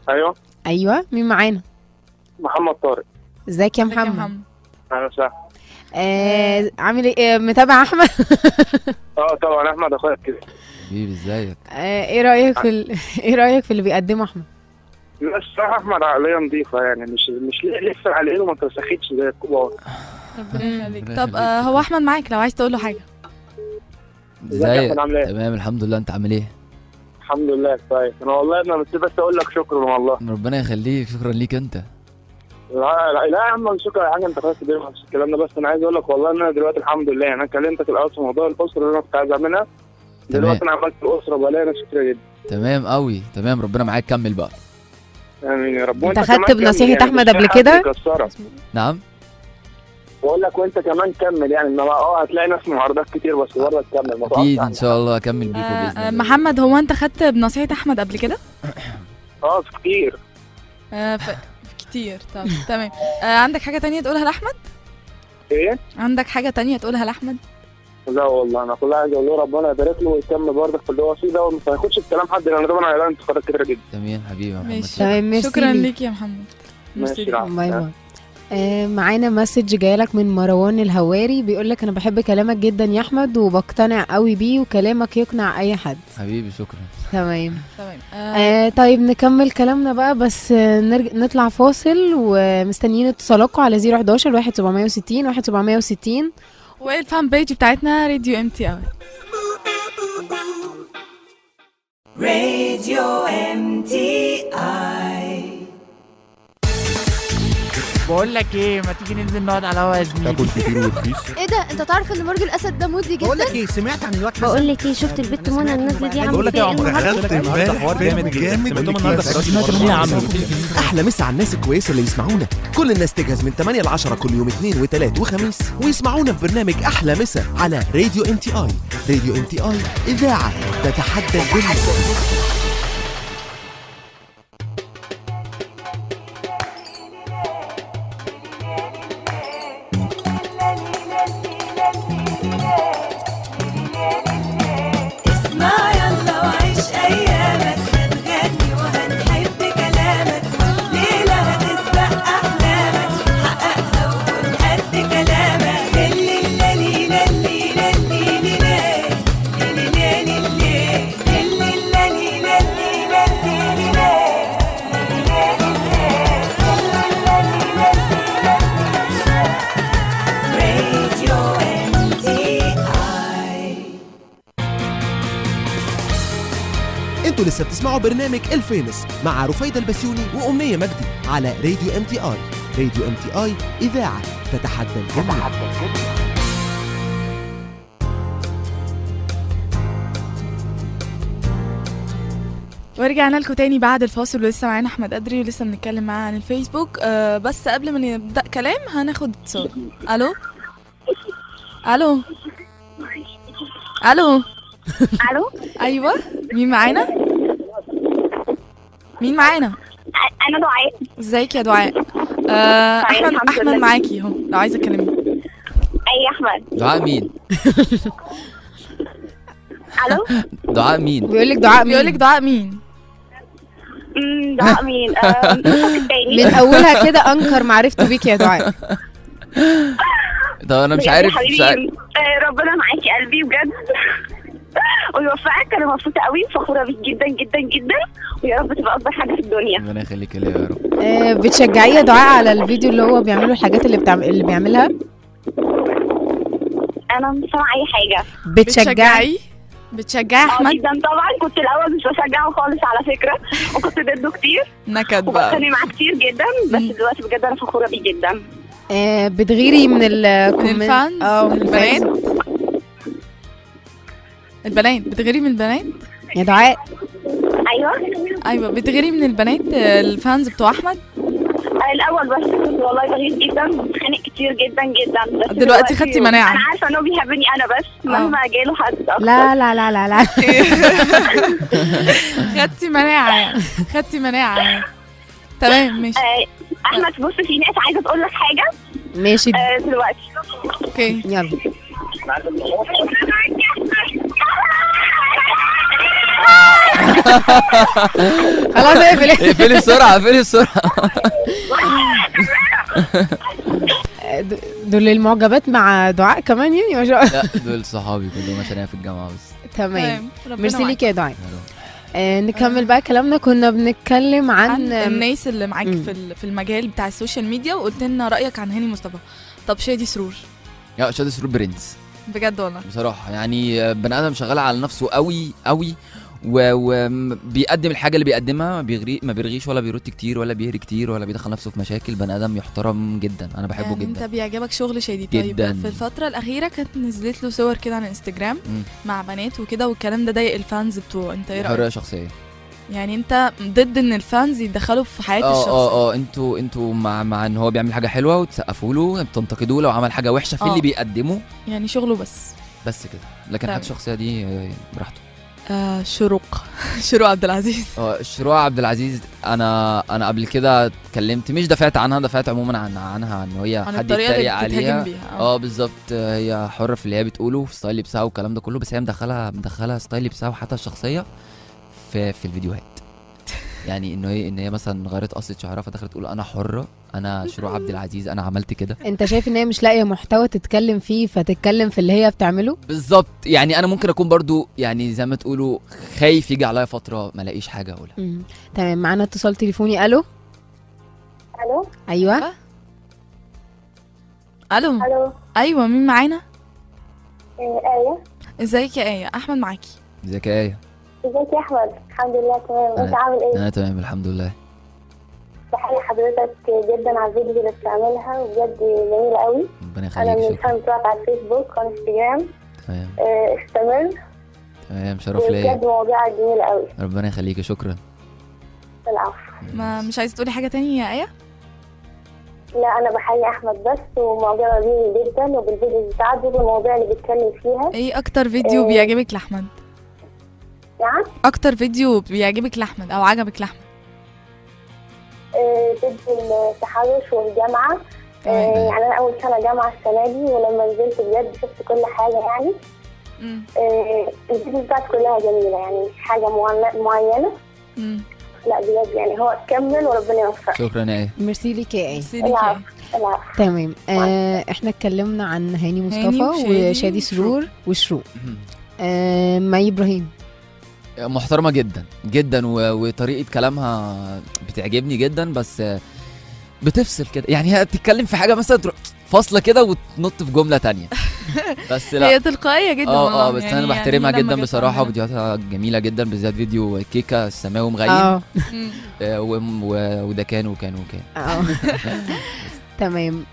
S12: ايوه.
S2: ايوه، مين معانا؟
S12: محمد طارق.
S2: ازيك يا محمد؟
S12: اهلا وسهلا.
S2: عامل ايه؟ متابع احمد؟
S12: طبعا احمد اخويا كده.
S10: حبيبي ازيك؟
S2: ايه رايك في ايه رايك في اللي بيقدمه احمد؟
S12: لا الصراحة احمد عقلية نظيفة يعني، مش لسه عقليته ما اترسختش زي الكبار.
S3: ربنا يخليك. طب هو احمد معاك لو عايز تقول له حاجة.
S10: ازيك؟ تمام الحمد لله. انت عامل ايه؟
S12: الحمد لله كويس. انا والله انا بس اقول لك شكرا والله.
S10: ربنا يخليك، شكرا ليك انت.
S13: لا لا لا يا عم، شكرا يا حاجة، انت خلاص كبير، ما فيش الكلام ده. بس انا عايز اقول لك والله ان انا دلوقتي الحمد لله، يعني انا كلمتك الاول في موضوع الاسرة اللي انا كنت عايز اعملها، دلوقتي انا عملت الاسرة وبلاقي ناس كتير جدا.
S10: تمام قوي، تمام، ربنا معاك، كمل بقى.
S13: امين يا رب.
S2: انت خدت بنصيحة يعني احمد قبل كده؟
S10: نعم،
S13: بقول لك وانت كمان كمل، يعني انما هتلاقي ناس معارضات كتير، بس برضه تكمل.
S10: اكيد ان شاء الله اكمل بيكم باذن الله.
S3: محمد، هو انت خدت بنصيحة احمد قبل كده؟
S13: كتير.
S3: كتير. طب تمام. عندك حاجة تانية تقولها لاحمد؟
S13: ايه؟
S3: عندك حاجة تانية تقولها لاحمد؟
S13: لا والله، انا كل حاجة اقول له ربنا يبارك له ويكمل برضه في اللي هو فيه ده، وما ياخدش الكلام حد، لان طبعا هيلاقي انتقادات كتير جدا.
S10: تمام حبيبي يا محمد.
S2: تمام،
S3: شكرا ليك يا محمد.
S13: ماشي،
S2: bye bye. معانا message جايلك من مروان الهواري، بيقول لك انا بحب كلامك جدا يا احمد، وبقتنع قوي بيه، وكلامك يقنع اي حد.
S10: حبيبي شكرا.
S2: تمام تمام. طيب نكمل كلامنا بقى، بس نطلع فاصل، ومستنيين اتصالاتكم على 011 1760 1760
S3: وال fan page بتاعتنا راديو MTI.
S4: راديو MTI.
S5: بقول لك ايه، ما تيجي ننزل نقعد على القهوة يا زميلي؟
S6: تاكل كتير ورخيص.
S7: ايه ده، انت تعرف ان برج الاسد ده moody جدا؟
S14: بقول لك ايه، سمعت عن الواد حسن؟
S9: بقول لك ايه، شفت البت منى النازلة دي عامله ايه النهارده؟
S6: دخلت امبارح فيلم جامد.
S5: سمعت يا عم.
S1: احلى مسا على الناس الكويسة اللي بيسمعونا. كل الناس تجهز من 8 ل 10 كل يوم اثنين وثلاث وخميس، ويسمعونا في برنامج احلى مسا على راديو MTI. راديو MTI، اذاعة تتحدى الدنيا. انتوا لسه بتسمعوا برنامج ال Famous مع رفيدة البسيوني وأمنية مجدي على راديو MTI. راديو MTI، إذاعة تتحدى الجميع.
S3: ورجعنا لكم تاني بعد الفاصل، ولسه معانا احمد قدري، ولسه بنتكلم معاه عن الفيسبوك. بس قبل ما نبدأ كلام هناخد اتصال. الو الو الو
S8: الو.
S3: ايوه، مين معانا؟ مين معانا؟
S8: انا دعاء.
S3: ازيك يا دعاء؟ احمد معاكي اهو لو عايزه تكلمي.
S8: اي احمد.
S10: دعاء مين؟
S8: الو.
S10: دعاء مين؟
S2: بيقول لك دعاء مين؟
S3: بيقول لك دعاء مين؟
S8: دعاء مين؟
S2: من اولها كده انكر معرفته بيك يا دعاء.
S10: طب انا مش عارف، مش عارف.
S8: ربنا معاكي قلبي بجد ويوفقك. انا مبسوطة قوي وفخوره بيك جدا جدا جدا، ويا رب تبقى اكبر حاجة في الدنيا.
S10: ربنا يخليك ليا يا رب.
S2: بتشجعيه يا دعاء على الفيديو اللي هو بيعمله، الحاجات اللي بيعملها؟
S8: انا مش سامعه اي حاجة.
S2: بتشجعي
S3: بتشجعي احمد؟
S8: جدا طبعا. كنت الاول مش بشجعه خالص على فكرة، وكنت ضده كتير،
S3: نكد بقى،
S8: وبتخانق معاه كتير جدا، بس دلوقتي بجد انا فخورة بيه جدا.
S2: بتغيري من ال
S3: fans؟ من البنات؟ البنات بتغيري من البنات
S2: يا دعاء؟
S8: ايوه
S3: ايوه، بتغيري من البنات ال fans بتوع احمد؟
S8: الاول بس كنت والله بغير جدا، بتخانق كتير جدا جدا، بس
S3: دلوقتي خدتي مناعة.
S8: انا عارفه انه بيحبني انا بس، مهما جاله حد اكتر.
S2: لا لا لا لا لا.
S3: خدتي مناعة يعني، خدتي مناعة يعني. تمام ماشي.
S8: احمد بص، في ناس عايزه تقول لك حاجة.
S2: ماشي
S8: دلوقتي.
S3: okay
S2: يلا. خلاص اقفل
S10: اقفلي بسرعة، اقفلي بسرعة.
S2: دول المعجبات مع دعاء كمان يعني ما شاء الله.
S10: لا دول صحابي كلهم عشان انا في الجامعة بس.
S2: تمام، ميرسي ليك يا دعاء. نكمل بقى كلامنا. كنا بنتكلم عن
S3: الناس اللي معاك في المجال بتاع ال social media، وقلت لنا رايك عن هاني مصطفى. طب شادي سرور؟
S10: يا شادي سرور برنس
S3: بجد والله،
S10: بصراحة يعني بني ادم شغال على نفسه قوي قوي، وبيقدم الحاجة اللي بيقدمها، ما بيرغيش ولا بيرد كتير ولا بيهري كتير ولا بيدخل نفسه في مشاكل. بني ادم يحترم جدا، انا بحبه
S3: يعني
S10: جدا.
S3: انت بيعجبك شغل شادي؟ طيب
S10: جداً.
S3: في الفترة الاخيرة كانت نزلت له صور كده على انستجرام مع بنات وكده، والكلام ده ضايق ال fans بتوعه، انت ايه رايك؟
S10: حرية شخصية
S3: يعني، انت ضد ان ال fans يتدخلوا في حياة الشخص؟
S10: انتوا مع ان هو بيعمل حاجة حلوة وتسقفوا له، بتنتقدوه لو عمل حاجة وحشة في اللي بيقدمه،
S3: يعني شغله بس
S10: كده، لكن حياته الشخصية دي براحته.
S3: شروق شروق عبد العزيز.
S10: شروق عبد العزيز، انا قبل كده اتكلمت، مش دافعت عنها، دافعت عموما عنها ان هي حد يتريق عليها. بالظبط، هي حره في اللي هي بتقوله، في style لبسها والكلام ده كله، بس هي مدخله style لبسها وحتى الشخصية في الفيديوهات. يعني ان هي مثلا غيرت قصة شعرها فدخلت تقول انا حره، انا شروق عبد العزيز، انا عملت كده.
S2: انت شايف ان هي مش لاقيه محتوى تتكلم فيه فتتكلم في اللي هي بتعمله؟
S10: بالظبط، يعني انا ممكن اكون برضو يعني زي ما تقولوا خايف يجي عليا فترة ما الاقيش حاجة اقولها.
S2: تمام، معانا اتصال تليفوني. الو.
S8: الو.
S2: ايوه.
S3: الو.
S8: الو.
S3: ايوه، مين معانا؟
S8: ايه.
S3: ازيك يا ايه؟ احمد معاكي.
S10: ازيك يا ايه؟
S8: ازيك يا احمد؟ الحمد لله تمام، انت عامل ايه؟
S10: انا تمام الحمد لله.
S8: بحيي حضرتك جدا على الفيديو اللي بتعملها، وبجد جميلة قوي.
S10: ربنا يخليك.
S8: انا من ال fan بتوعك على الفيسبوك وانستجرام.
S10: تمام.
S8: استمر.
S10: تمام، شرف ليا
S8: بجد، مواضيعك جميلة قوي.
S10: ربنا يخليك، شكرا.
S8: العفو.
S3: ما مش عايزه تقولي حاجة تانية يا ايه؟
S8: لا، انا بحيي احمد بس، ومعجبه بيه جدا وبالفيديو بتاعته والمواضيع اللي بيتكلم فيها.
S3: ايه اكتر فيديو بيعجبك لاحمد؟
S8: نعم؟
S3: اكتر فيديو بيعجبك لاحمد او عجبك لاحمد؟
S8: فيديو التحرش والجامعة. يعني انا اول سنة جامعه السنة دي، ولما نزلت بجد شفت كل حاجة يعني. الفيديو بتاعته كلها جميلة، يعني مش حاجة معينة. لا بجد يعني هو كمل وربنا يوفقك.
S10: شكرا يا ايه.
S2: ميرسي ليك يا ايه.
S8: العفو.
S2: تمام. احنا اتكلمنا عن هاني مصطفى وشادي سرور وشروق. مي ابراهيم
S10: محترمة جدا جدا، وطريقة كلامها بتعجبني جدا، بس بتفصل كده، يعني هي بتتكلم في حاجة مثلا تروح فاصلة كده وتنط في جملة تانية. بس لا
S3: هي تلقائية جدا.
S10: بس يعني انا بحترمها يعني جدا بصراحة، وفيديوهاتها جميلة جدا، بالذات فيديو كيكة السماوي مغيم. وده كان وكان وكان.
S2: تمام.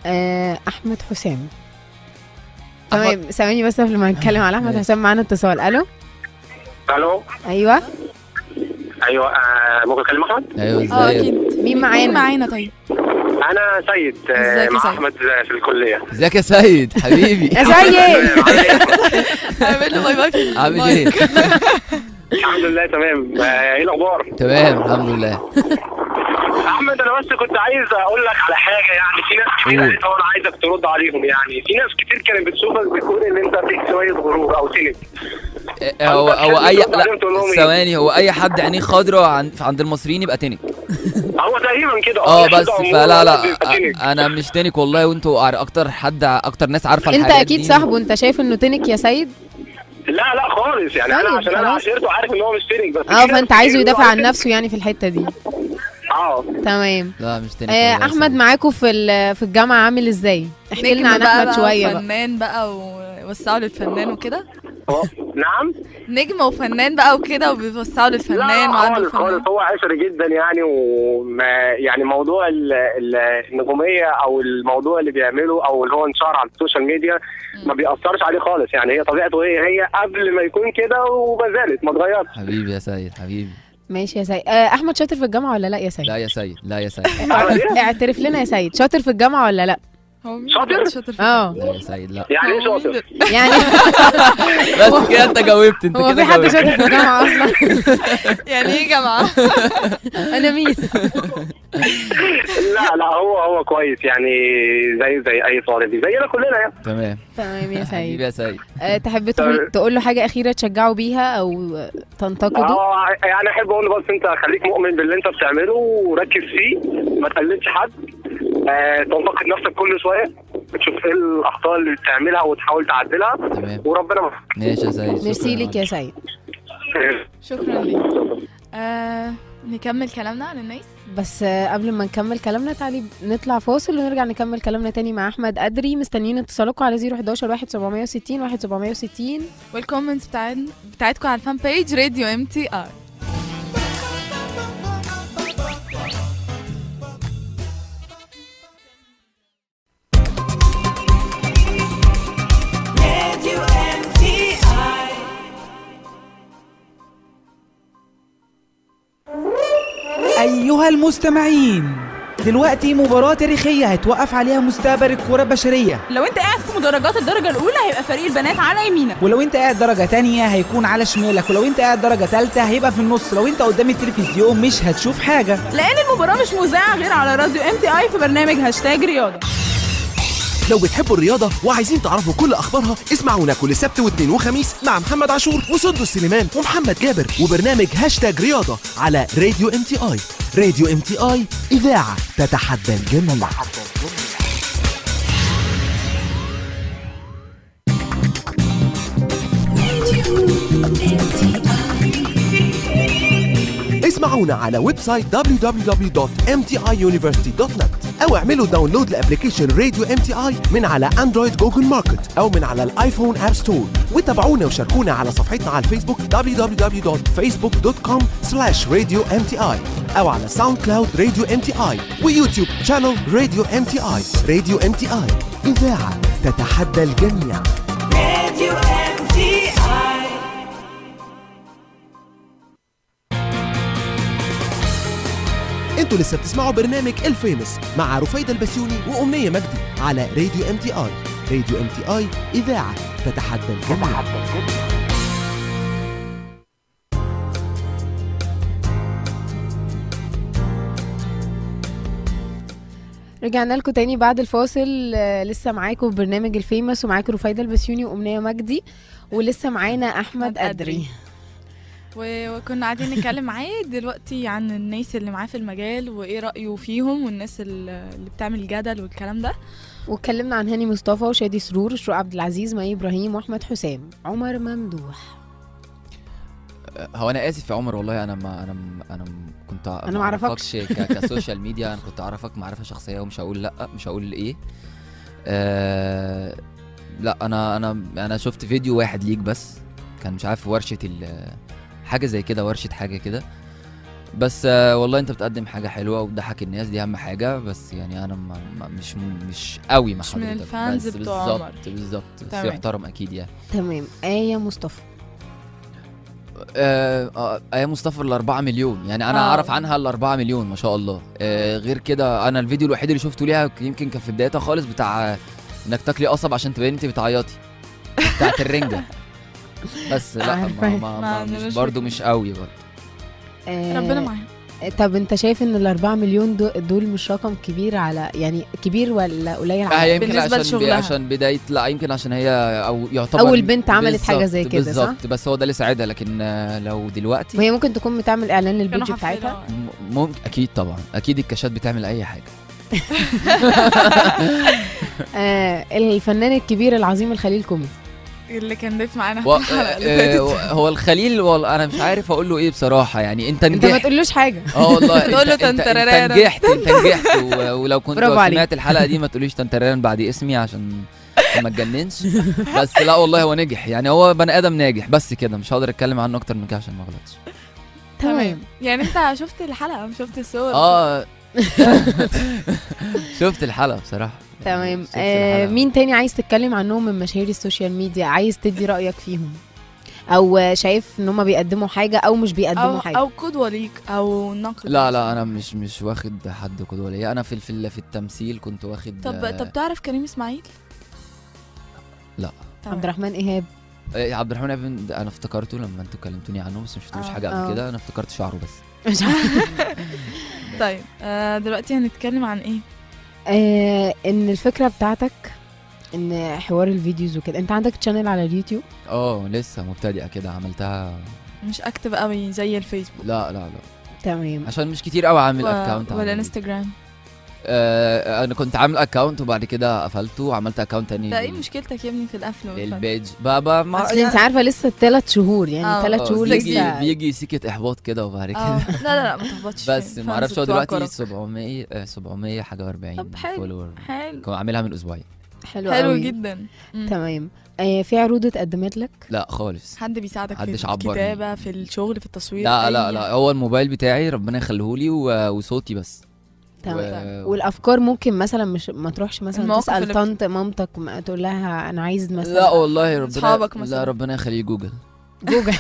S2: احمد حسام. تمام، ثواني بس قبل ما نتكلم على احمد حسام، معانا اتصال. الو.
S12: الو.
S2: ايوه.
S12: ايوه، ممكن اكلم احمد؟
S10: ايوه.
S3: اكيد.
S2: مين معانا؟ طيب
S12: انا سيد، مع احمد في الكلية.
S10: ازيك يا سيد حبيبي؟
S2: يا سيد
S3: عامل له bye bye.
S10: عامل ايه؟
S12: الحمد لله تمام. ايه الاخبار؟
S10: تمام الحمد لله.
S12: احمد انا بس كنت عايز اقول لك على حاجة، يعني في ناس كتير قالت وانا عايزك ترد عليهم. يعني في ناس كتير كانت بتشوفك بتقول ان انت فيك شوية غرور او تنك.
S10: هو اي ثواني، هو اي حد عينيه خضراء عند المصريين يبقى تنك.
S12: هو تقريبا كده.
S10: بس فلا لا انا مش تنك والله، وانتوا اكتر حد، اكتر ناس عارفه الحاجات
S2: انت اكيد صاحبه، انت شايف انه تنك يا سيد؟
S12: لا لا خالص، يعني انا عشان انا عاشرته عارف ان هو مش تنك، بس
S2: فانت عايزه يدافع عن نفسه يعني في الحتة دي. تمام.
S10: لا مش تاني.
S2: احمد معاكم في الجامعة عامل ازاي؟ احكي لنا عن احمد شوية بقى.
S3: فنان بقى ووسعوا للفنان وكده.
S12: نعم،
S3: نجم وفنان بقى وكده، وبيوسعوا للفنان وعنده فنان.
S12: خالص، هو عشري جدا يعني، وما يعني موضوع النجومية او الموضوع اللي بيعمله او اللي هو انشهر على ال social media ما بيأثرش عليه خالص، يعني هي طبيعته هي قبل ما يكون كده وما زالت ما اتغيرتش.
S10: حبيبي يا سيد، حبيبي.
S2: ماشي يا سيد. احمد شاطر في الجامعة ولا لا يا سيد؟
S10: لا يا سيد، لا يا سيد.
S2: اعترف لنا يا سيد، شاطر في الجامعة ولا لا؟
S12: شاطر؟
S3: شاطر.
S10: لا يا سيد، لا.
S12: يعني ايه شاطر؟
S2: يعني
S10: بس كده انت جاوبت، انت كده
S2: هو في حد شاطر في الجامعة اصلا؟
S3: يعني ايه جامعه؟
S2: انا مين؟
S12: لا لا هو كويس يعني، زي اي طالب زينا كلنا يعني.
S10: تمام
S2: تمام يا سيد.
S10: حبيبي يا سيد.
S2: تحب تقول له حاجة اخيرة تشجعه بيها او تنتقده؟
S12: يعني احب اقول له بس انت خليك مؤمن باللي انت بتعمله وركز فيه، ما تقلدش حد، تنتقد نفسك كل شوية، تشوف ايه الاخطاء اللي بتعملها وتحاول تعدلها.
S10: تمام،
S12: وربنا معاك.
S10: ماشي يا سيد،
S2: ميرسي ليك يا سيد.
S3: شكرا ليك. نكمل كلامنا عن الناس،
S2: بس قبل ما نكمل كلامنا تعالي نطلع فاصل ونرجع نكمل كلامنا تاني مع احمد قدري. مستنيين اتصالكم على 011 1760 1760
S3: وال comments بتاعتكم على ال fan page راديو MTR.
S5: أيها المستمعين، دلوقتي مباراة تاريخية هتوقف عليها مستقبل الكرة البشرية.
S14: لو انت قاعد في مدرجات الدرجة الأولى هيبقى فريق البنات على يمينك،
S5: ولو انت قاعد درجة تانية هيكون على شمالك، ولو انت قاعد درجة تالتة هيبقى في النص. لو انت قدام التلفزيون مش هتشوف حاجة،
S14: لأن المباراة مش مذاعة غير على راديو MTI في برنامج هاشتاج رياضة.
S1: لو بتحبوا الرياضة وعايزين تعرفوا كل أخبارها اسمعونا كل سبت واثنين وخميس مع محمد عاشور وسندس سليمان ومحمد جابر وبرنامج هاشتاج رياضة على راديو MTI. راديو MTI، إذاعة تتحدى الجميع. اسمعونا على website www.mtiuniversity.net او اعملوا download ل application راديو MTI من على Android Google Market او من على ال iPhone App Store، وتابعونا وشاركونا على صفحتنا على الفيسبوك www.facebook.com/radiomti او على SoundCloud راديو MTI و YouTube channel راديو MTI. راديو MTI، اذاعة تتحدى الجميع.
S4: راديو MTI.
S1: انتوا لسه بتسمعوا برنامج ال Famous مع رفيدة البسيوني وأمنية مجدي على راديو MTI. راديو MTI، إذاعة تتحدى الجميع.
S2: رجعنا لكم تاني بعد الفاصل. لسه معاكم في برنامج ال Famous ومعاكم رفيدة البسيوني وأمنية مجدي، ولسه معانا أحمد قدري.
S3: وكنا قاعدين نتكلم معاه دلوقتي عن الناس اللي معاه في المجال وايه رأيه فيهم، والناس اللي بتعمل جدل والكلام ده،
S2: واتكلمنا عن هاني مصطفى وشادي سرور وشروق عبد العزيز، مي ابراهيم، واحمد حسام، عمر ممدوح.
S10: هو انا اسف يا عمر والله، انا ما انا انا كنت
S2: انا ما اعرفكش
S10: ك social media، انا كنت اعرفك معرفة شخصية ومش هقول لا، مش هقول ايه. لا انا انا انا شفت فيديو واحد ليك بس، كان مش عارف ورشه حاجة زي كده، ورشه حاجة كده بس. والله انت بتقدم حاجة حلوة وبتضحك الناس، دي اهم حاجة. بس يعني انا مش قوي مع حضرتك،
S3: مش من ال fans بتوع عمر.
S10: بالظبط، بس يحترم اكيد يعني.
S2: تمام. آية مصطفى.
S10: آية مصطفى ال4 مليون، يعني انا اعرف عنها ال4 مليون ما شاء الله. غير كده انا الفيديو الوحيد اللي شفته ليها يمكن كان في بدايتها خالص، بتاع انك تاكلي قصب عشان تبين انت بتعيطي، بتاعت الرنجه. بس لا ما ما مش برضه مش قوي برضه.
S3: ربنا معاهم.
S2: طب انت شايف ان ال4 مليون دول مش رقم كبير على، يعني كبير ولا قليل على
S10: بالنسبة لشغلها؟ عشان بداية، لا يمكن عشان هي او يعتبر
S2: اول بنت عملت حاجة زي كده، صح؟
S10: بالظبط، بس هو ده اللي ساعدها. لكن لو دلوقتي
S2: وهي ممكن تكون بتعمل اعلان لل page بتاعتها،
S10: ممكن اكيد طبعا، اكيد الكاشات بتعمل اي حاجة.
S2: الفنان الكبير العظيم الخليل كوميدي
S3: اللي كان ضيف معانا في الحلقة اللي فاتت.
S10: هو الخليل والله انا مش عارف اقول له ايه بصراحة، يعني انت نجحت.
S2: انت ما تقولوش حاجة.
S10: والله
S3: تقول له تنترارا.
S10: انت نجحت، انت نجحت. ولو كنت سمعت الحلقة دي ما تقوليش تنترارا بعد اسمي عشان ما تجننش. بس لا والله هو نجح، يعني هو بني ادم ناجح بس كده، مش هقدر اتكلم عنه اكتر من كده عشان ما اغلطش.
S3: تمام. يعني انت شفت الحلقة، شفت الصور؟
S10: شفت الحلقة بصراحة.
S2: تمام. مين تاني عايز تتكلم عنهم من مشاهير ال social media، عايز تدي رأيك فيهم، او شايف ان هم بيقدموا حاجة او مش بيقدموا حاجة،
S3: او قدوة ليك او نقد؟
S10: لا لا انا مش واخد حد قدوة ليا. انا في التمثيل كنت واخد.
S3: طب تعرف كريم اسماعيل؟
S10: لا.
S2: عبد الرحمن ايهاب؟
S10: عبد الرحمن ايهاب انا افتكرته لما انتوا كلمتوني عنه، بس مش شفتلوش حاجة قبل كده، انا افتكرت شعره بس.
S2: مش عارفه.
S3: طيب دلوقتي هنتكلم عن ايه؟
S2: ان الفكرة بتاعتك ان حوار ال videos وكده، انت عندك channel على اليوتيوب؟
S10: لسه مبتدئة كده، عملتها
S3: مش active قوي زي الفيسبوك.
S10: لا لا لا.
S2: تمام.
S10: عشان مش كتير قوي عامل account
S3: ولا انستجرام.
S10: انا كنت عامل account وبعد كده قفلته وعملت account تاني.
S3: ده ايه مشكلتك يا ابني في القفل؟
S10: لل page بابا ما
S2: اصل انت عارفه لسه 3 شهور يعني 3 شهور لسه
S10: بيجي سكة احباط كده وبعد كده
S3: لا لا لا ما تحبطش.
S10: بس ما اعرفش هو دلوقتي 700 حاجة و40 follower.
S3: حلو،
S10: كنت عاملها من اسبوعين.
S2: حلو
S3: حلو جدا.
S2: تمام. في عروض اتقدمت لك؟
S10: لا خالص.
S3: حد بيساعدك في الكتابة، في الشغل، في التصوير؟
S10: لا لا لا، هو الموبايل بتاعي ربنا يخليهولي وصوتي بس.
S2: تمام. والافكار ممكن مثلا مش ما تروحش مثلا تسال طنط مامتك تقول لها انا عايز مثلا؟
S10: لا والله ربنا، لا ربنا يخليه جوجل.
S2: جوجل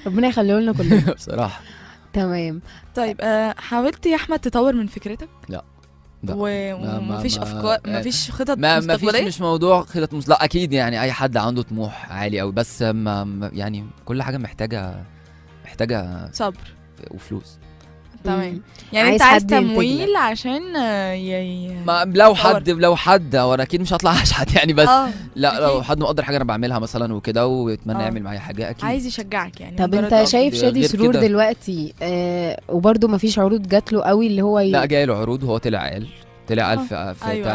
S2: ربنا يخليه لنا كلنا
S10: بصراحة.
S2: تمام.
S3: طيب حاولت يا احمد تطور من فكرتك؟
S10: لا
S3: ومفيش افكار، مفيش خطط مستقبلية؟
S10: مفيش، مش موضوع خطط لا اكيد يعني اي حد عنده طموح عالي قوي، بس ما يعني كل حاجة محتاجه
S3: صبر
S10: وفلوس.
S3: تمام. يعني انت عايز تمويل عشان
S10: ما لو حد وانا اكيد مش هطلع اشحت يعني، بس لا لو حد مقدر حاجة انا بعملها مثلا وكده ويتمنى يعمل معايا حاجة اكيد
S3: عايز يشجعك يعني.
S2: طب انت شايف شادي سرور دلوقتي وبرده ما فيش عروض جات له قوي اللي هو
S10: لا جاي له عروض، وهو طلع قال طلع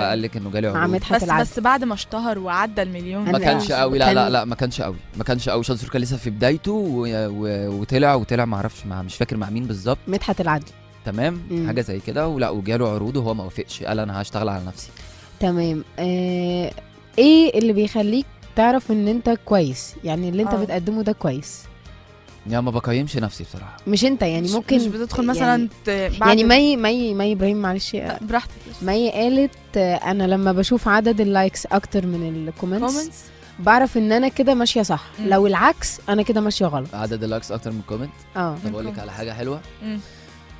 S10: قال لك انه جاله عروض
S3: بس بعد ما اشتهر وعدى المليون.
S10: ما كانش قوي. لا لا لا ما كانش قوي، ما كانش قوي. شادي سرور كان لسه في بدايته وطلع ما اعرفش مش فاكر مع مين بالظبط،
S2: مدحت العدل.
S10: تمام. حاجة زي كده، ولا وجاله عروض وهو ما وافقش، قال انا هشتغل على نفسي.
S2: تمام. ايه اللي بيخليك تعرف ان انت كويس، يعني اللي انت بتقدمه ده كويس؟
S10: يعني ما بقيمش نفسي بصراحة.
S2: مش انت يعني ممكن
S3: مش بتدخل مثلا
S2: يعني مي ابراهيم معلش
S3: براحتك،
S2: مي قالت انا لما بشوف عدد ال likes اكتر من ال comments بعرف ان انا كده ماشية صح. لو العكس انا كده ماشية غلط.
S10: عدد ال likes اكتر من ال comment. طب اقول لك على حاجة حلوة.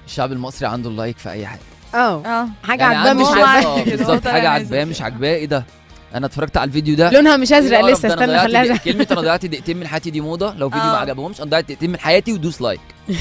S10: الشعب المصري عنده ال like في اي حاجة.
S2: حاجة يعني عجباه مش عاجباه.
S10: بالظبط، حاجة عجباه مش عجباه. ايه ده، انا اتفرجت على الفيديو ده
S2: لونها مش ازرق لسه، استنى خليها.
S10: كلمة انا ضيعت دقيقتين من حياتي دي موضة، لو فيديو ما عجبهمش انا ضيعت دقيقتين من حياتي ودوس like.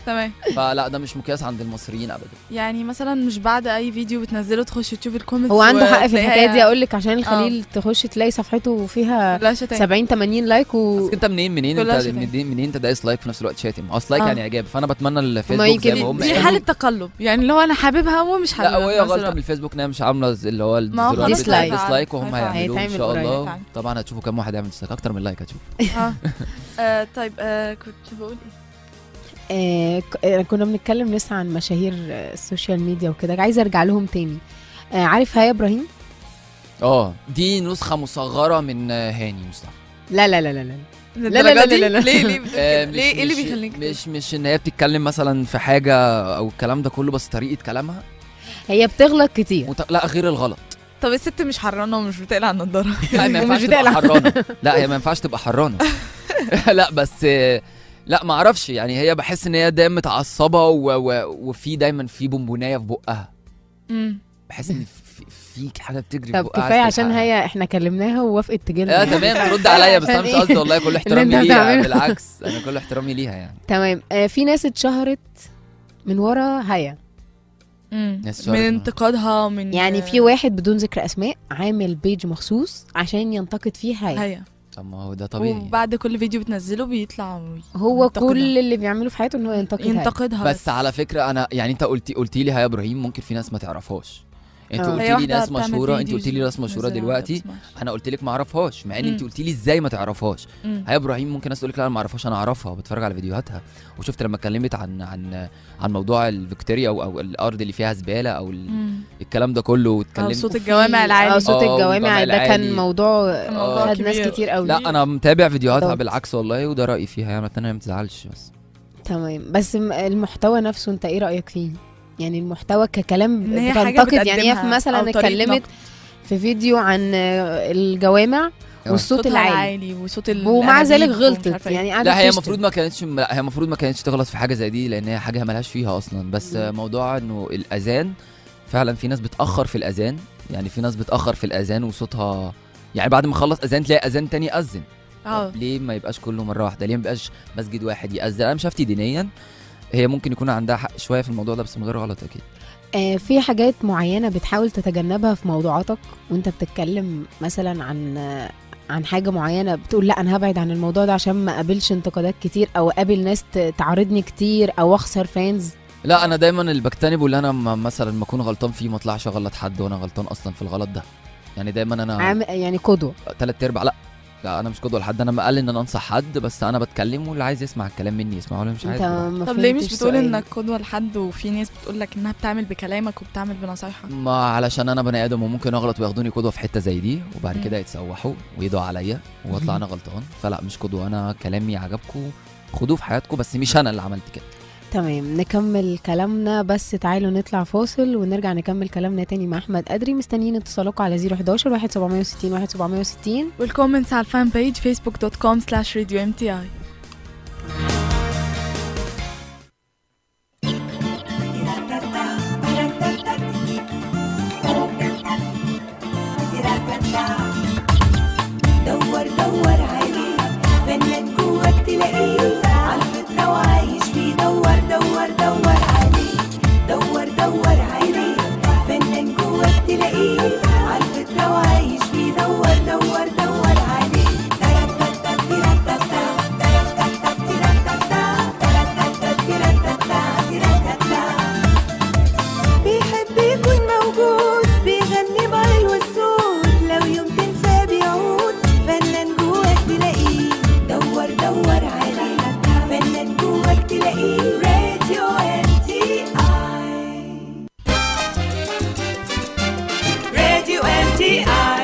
S3: تمام.
S10: فلا ده مش مقياس عند المصريين ابدا.
S3: يعني مثلا مش بعد اي فيديو بتنزله تخش تشوف ال comments.
S2: هو عنده حق في الحكاية دي. اقول لك عشان الخليل تخش تلاقي صفحته فيها 70 80 like
S10: بس انت منين انت منين انت دايس like في نفس الوقت شاتم اصل like يعني اعجاب. فانا بتمنى الفيسبوك زي ما هم
S3: دي حاله تقلب يعني، اللي هو انا حاببها ومش حاببها.
S10: لا وهي غلطه من الفيسبوك انها مش عامله اللي هو ال dislike، وهم هيعملوه ان شاء الله. طبعا هتشوفوا كم واحد يعمل dislike، اكتر من like هتشوفوا.
S3: طيب كنت بقول ايه؟
S2: كنا بنتكلم لسه عن مشاهير ال social media وكده، عايزه ارجع لهم تاني. عارف هيا ابراهيم؟
S10: دي نسخه مصغرة من هاني مصطفى.
S2: لا لا لا لا لا لا لا لا لا.
S3: ليه ليه ليه ايه اللي بيخليك؟
S10: مش ان هي بتتكلم مثلا في حاجة او الكلام ده كله، بس طريقه كلامها
S2: هي بتغلط كتير.
S10: لا غير الغلط.
S3: طب الست مش حرانه ومش بتقلع النضارة؟
S10: لا ما ينفعش تبقى حرانه. لا هي ما ينفعش تبقى حرانه. لا بس لا ما اعرفش يعني، هي بحس ان هي دايما متعصبه وفي دايما في بونبونايه في بقها. بحس ان في حاجة بتجري في بقها.
S2: طب كفاية عشان هي احنا كلمناها ووافقت تجيلنا.
S10: تمام ترد عليا، بس انا مش قصدي والله، كل احترامي ليها، بالعكس انا كل احترامي ليها يعني.
S2: تمام. في ناس اتشهرت من ورا هيا،
S3: من انتقادها، من
S2: يعني في واحد بدون ذكر اسماء عامل page مخصوص عشان ينتقد فيه هيا.
S10: طب ما هو ده طبيعي.
S3: وبعد كل فيديو بتنزله بيطلع
S2: هو كل اللي بيعمله في حياته ان هو ينتقدها.
S10: بس على فكرة انا يعني انت قلتي لي هيا ابراهيم ممكن في ناس ما تعرفهاش. انت قلتي لي ناس مشهورة، انت قلتي لي ناس مشهورة دلوقتي، انا قلت لك ما اعرفهاش، مع ان انت قلتي لي ازاي ما تعرفهاش. هيا ابراهيم ممكن ناس تقول لك لا انا ما اعرفهاش، انا اعرفها وبتفرج على فيديوهاتها، وشفت لما اتكلمت عن عن عن موضوع الفيكتوريا او الارض اللي فيها زبالة او الكلام ده كله، واتكلمت
S3: صوت الجوامع العالي.
S2: صوت الجوامع ده كان موضوع خد ناس كتير قوي.
S10: لا انا متابع فيديوهاتها بالعكس والله، وده رايي فيها يعني، اتمنى ما تزعلش بس.
S2: تمام. بس المحتوى نفسه انت ايه رايك فيه؟ يعني المحتوى ككلام بتنتقد يعني، هي مثلا اتكلمت في فيديو عن الجوامع والصوت العالي
S3: وصوت
S2: ومع ذلك غلطت يعني.
S10: لا هي المفروض ما كانتش، لا هي المفروض ما كانتش تغلط في حاجة زي دي، لان هي حاجة مالهاش فيها اصلا. بس موضوع انه الاذان فعلا في ناس بتاخر في الاذان، يعني في ناس بتاخر في الاذان وصوتها يعني بعد ما خلص اذان تلاقي اذان تاني اذن. ليه ما يبقاش كله مرة واحدة؟ ليه ما يبقاش مسجد واحد يأذن؟ انا مش هفتي دينيا، هي ممكن يكون عندها حق شوية في الموضوع ده، بس من غير غلط اكيد.
S2: في حاجات معينة بتحاول تتجنبها في موضوعاتك وانت بتتكلم مثلا عن حاجة معينة، بتقول لا انا هبعد عن الموضوع ده عشان ما اقابلش انتقادات كتير، او اقابل ناس تعارضني كتير، او اخسر fans؟
S10: لا انا دايما اللي بجتنبه اللي انا مثلا ما اكون غلطان فيه ما اطلعش اغلط حد وانا غلطان اصلا في الغلط ده، يعني دايما انا
S2: يعني قدوة
S10: 3/4. لا انا مش قدوة لحد، انا مقل ان انا انصح حد، بس انا بتكلم واللي عايز يسمع الكلام مني يسمعه، ولا مش عايز.
S3: طب ليه مش بتقول انك قدوة لحد وفي ناس بتقول لك انها بتعمل بكلامك وبتعمل بنصايحك؟
S10: ما علشان انا بني ادم وممكن اغلط وياخدوني قدوة في حتة زي دي، وبعد كده يتسوحوا ويدعوا عليا واطلع انا غلطان. فلا مش قدوة، انا كلامي عجبكم خدوه في حياتكم، بس مش انا اللي عملت كده.
S2: تمام، نكمل كلامنا بس تعالوا نطلع فاصل ونرجع نكمل كلامنا تاني مع أحمد قدري. مستنيين اتصالكم على 011 1760 1760
S3: وال comments على ال fan page facebook.com/radiomti.
S4: دور دور عليه فنان جواك تلاقيه، عالفطرة وعايش فيه. دور دور دور عليه، دور دور عليه فنان جواك تلاقيه، عالفطرة وعايش فيه. دور دور دور عليه. بيحب يكون موجود، بيغني بعلو الصوت، لو يوم تنسى بيعود، فنان جواك تلاقيه. دور دور عليه فنان جواك تلاقيه. راديو MTI، راديو MTI.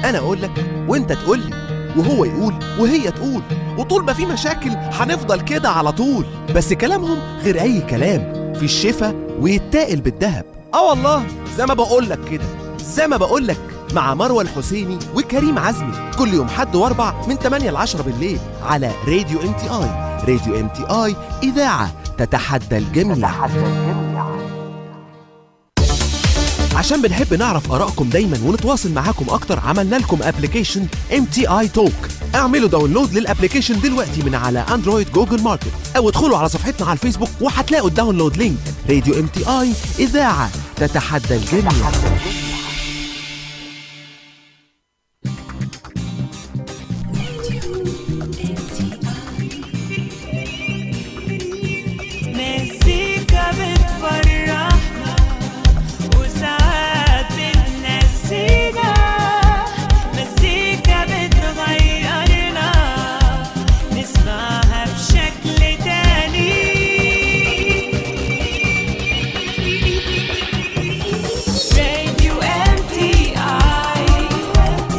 S1: انا اقول لك وانت تقول لي وهو يقول وهي تقول، وطول ما في مشاكل هنفضل كده على طول، بس كلامهم غير اي كلام، في الشفا ويتاقل بالذهب. والله زي ما بقول لك كده، زي ما بقول لك مع مروة الحسيني وكريم عزمي، كل يوم حد واربع من 8 ل 10 بالليل على راديو MTI. راديو MTI، إذاعة تتحدى الجميع. عشان بنحب نعرف آرائكم دايما ونتواصل معاكم أكتر، عملنا لكم application MTI Talk. اعملوا download لل application دلوقتي من على Android Google Market، أو ادخلوا على صفحتنا على الفيسبوك وهتلاقوا ال download link. راديو MTI، إذاعة تتحدى الجميع.
S4: مزيكا بتفرحنا وساعات بتنسينا، مزيكا بتغيرنا نسمعها بشكل تاني. راديو MTI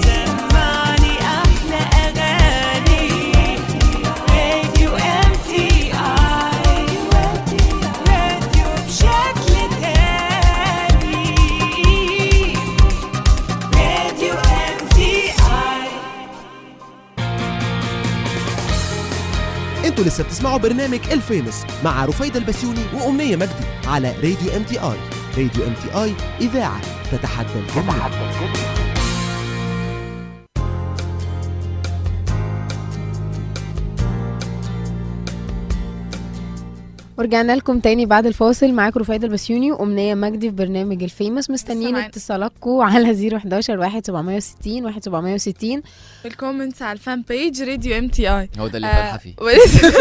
S4: سمعني أحلى أغاني. راديو MTI، راديو بشكل تاني. راديو MTI.
S1: انتوا لسه بتسمعوا برنامج ال Famous مع رفيدة البسيوني وأمنية مجدي على راديو MTI. راديو MTI، إذاعة تتحدى الجميع.
S2: ورجعنا لكم تاني بعد الفاصل، معاكم رفيدة البسيوني وأمنية مجدي في برنامج ال Famous. مستنيين اتصالاتكم على 011 1760 1760
S3: وال comments على ال fan page راديو MTI.
S10: هو ده اللي فاتحة فيه
S3: ولسه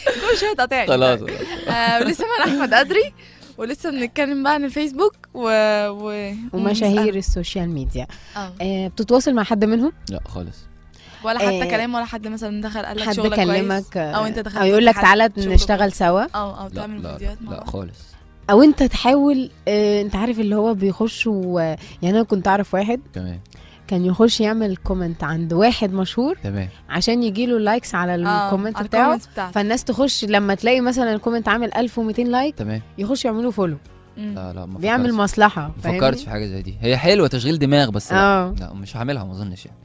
S3: كل شوية تقاطعني.
S10: خلاص.
S3: ولسه معانا احمد قدري، ولسه بنتكلم بقى عن الفيسبوك
S2: ومشاهير ال social media. بتتواصل مع حد منهم؟
S10: لا خالص،
S3: ولا حتى كلام، ولا حد مثلا دخل قال لك
S2: حد
S3: شغلك كويس،
S2: كلمك
S3: او انت دخلت
S2: او يقول لك
S3: حد
S2: تعالى
S3: شغلك
S2: نشتغل سوا،
S3: او تعمل فيديوهات مع
S10: لا
S3: بعض.
S10: خالص.
S2: او انت تحاول. انت عارف اللي هو بيخش يعني انا كنت اعرف واحد
S10: تمام
S2: كان يخش يعمل comment عند واحد مشهور،
S10: تمام،
S2: عشان يجيله likes على ال comment
S3: على
S2: بتاعه،
S3: ال comments بتاعته.
S2: فالناس تخش لما تلاقي مثلا ال comment عامل 1200 like،
S10: تمام،
S2: يخش يعملوا follow.
S10: لا لا، ما
S2: بيعمل
S10: فكرتش.
S2: مصلحة،
S10: ما فكرتش في حاجة زي دي، هي حلوة تشغيل دماغ بس لا. لا مش هعملها ما اظنش يعني.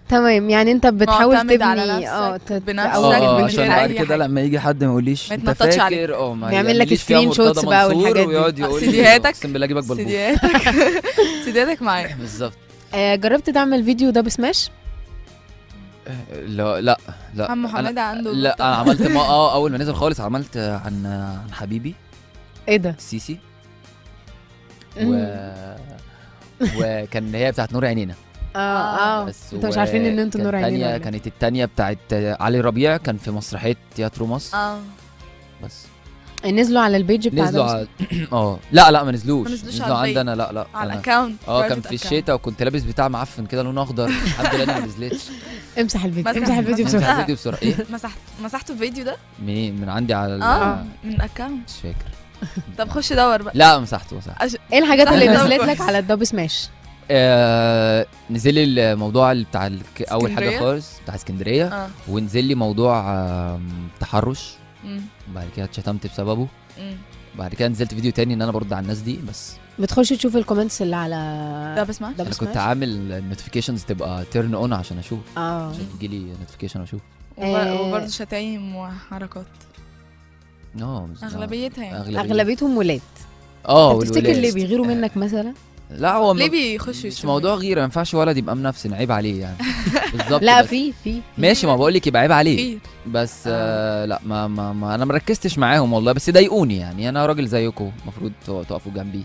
S2: تمام، يعني انت بتحاول
S3: معتمد
S2: تبني
S3: على نفسك بنفسك من
S10: عشان
S3: غير
S10: بعد
S3: اي
S10: كده
S3: حاجة.
S10: لما يجي حد ما يقوليش
S3: ما
S10: انت
S3: يتنططش عليك.
S10: فاكر، ما
S2: بيعمل لك
S10: يعمليش فيها
S2: screen
S10: مرتضى
S2: shots بقى
S10: منصور
S2: والحاجات دي.
S10: ويقعد يقول لي
S3: سيديهاتك.
S10: اقسم بالله اجيبك بلبوس.
S3: سيديهاتك معايا
S10: بالظبط.
S2: جربت تعمل فيديو Dubsmash؟
S10: لا لا لا،
S3: عمو حمادة عنده.
S10: لا انا عملت ما اول ما نزل خالص عملت عن حبيبي.
S2: ايه ده؟
S10: السيسي، وكان هي بتاعت نور عينينا. بس
S2: انتوا مش عارفين ان انتوا نور عينينا.
S10: كانت الثانية بتاعت علي ربيع، كان في مسرحية تياترو مصر. بس
S2: نزلوا على ال page بتاع
S10: نزلوا على لا ما نزلوش، نزلوا عندنا. لا
S3: على ال account.
S10: كان في الشتاء وكنت لابس بتاع معفن كده لونه اخضر، الحمد لله انا ما نزلتش.
S2: امسح الفيديو، امسح الفيديو بسرعة.
S10: امسح الفيديو بسرعة. ايه
S3: مسحته الفيديو ده
S10: منين؟ من عندي على
S3: من account،
S10: مش فاكر.
S3: طب خش دور بقى.
S10: لا مسحته.
S2: ايه الحاجات اللي نزلت لك على الدب سماش؟
S10: نزل لي الموضوع بتاع اول حاجة خالص بتاع اسكندرية، ونزل لي موضوع تحرش، بعد كده اتشتمت بسببه. بعد كده نزلت فيديو تاني ان انا برد على الناس دي. بس
S2: بتخش تشوف ال comments اللي على
S3: ده بس؟
S10: انا كنت عامل ال notifications تبقى turn on عشان اشوف، عشان يجي لي notification واشوف.
S3: وبرده شتايم وحركات. اغلبيتها يعني
S2: اغلبيتهم ولاد. تفتكر اللي بيغيروا منك مثلا؟
S10: لا هو
S3: ليه بيخشوا؟
S10: مش موضوع غيره، ما ينفعش ولد يبقى منفسن، عيب عليه يعني. بالظبط.
S2: لا في
S10: ماشي، ما بقول لك يبقى عيب عليه بس. لا ما, ما, ما انا ما ركزتش معاهم والله، بس ضايقوني يعني. انا راجل زيكم المفروض تقفوا جنبي،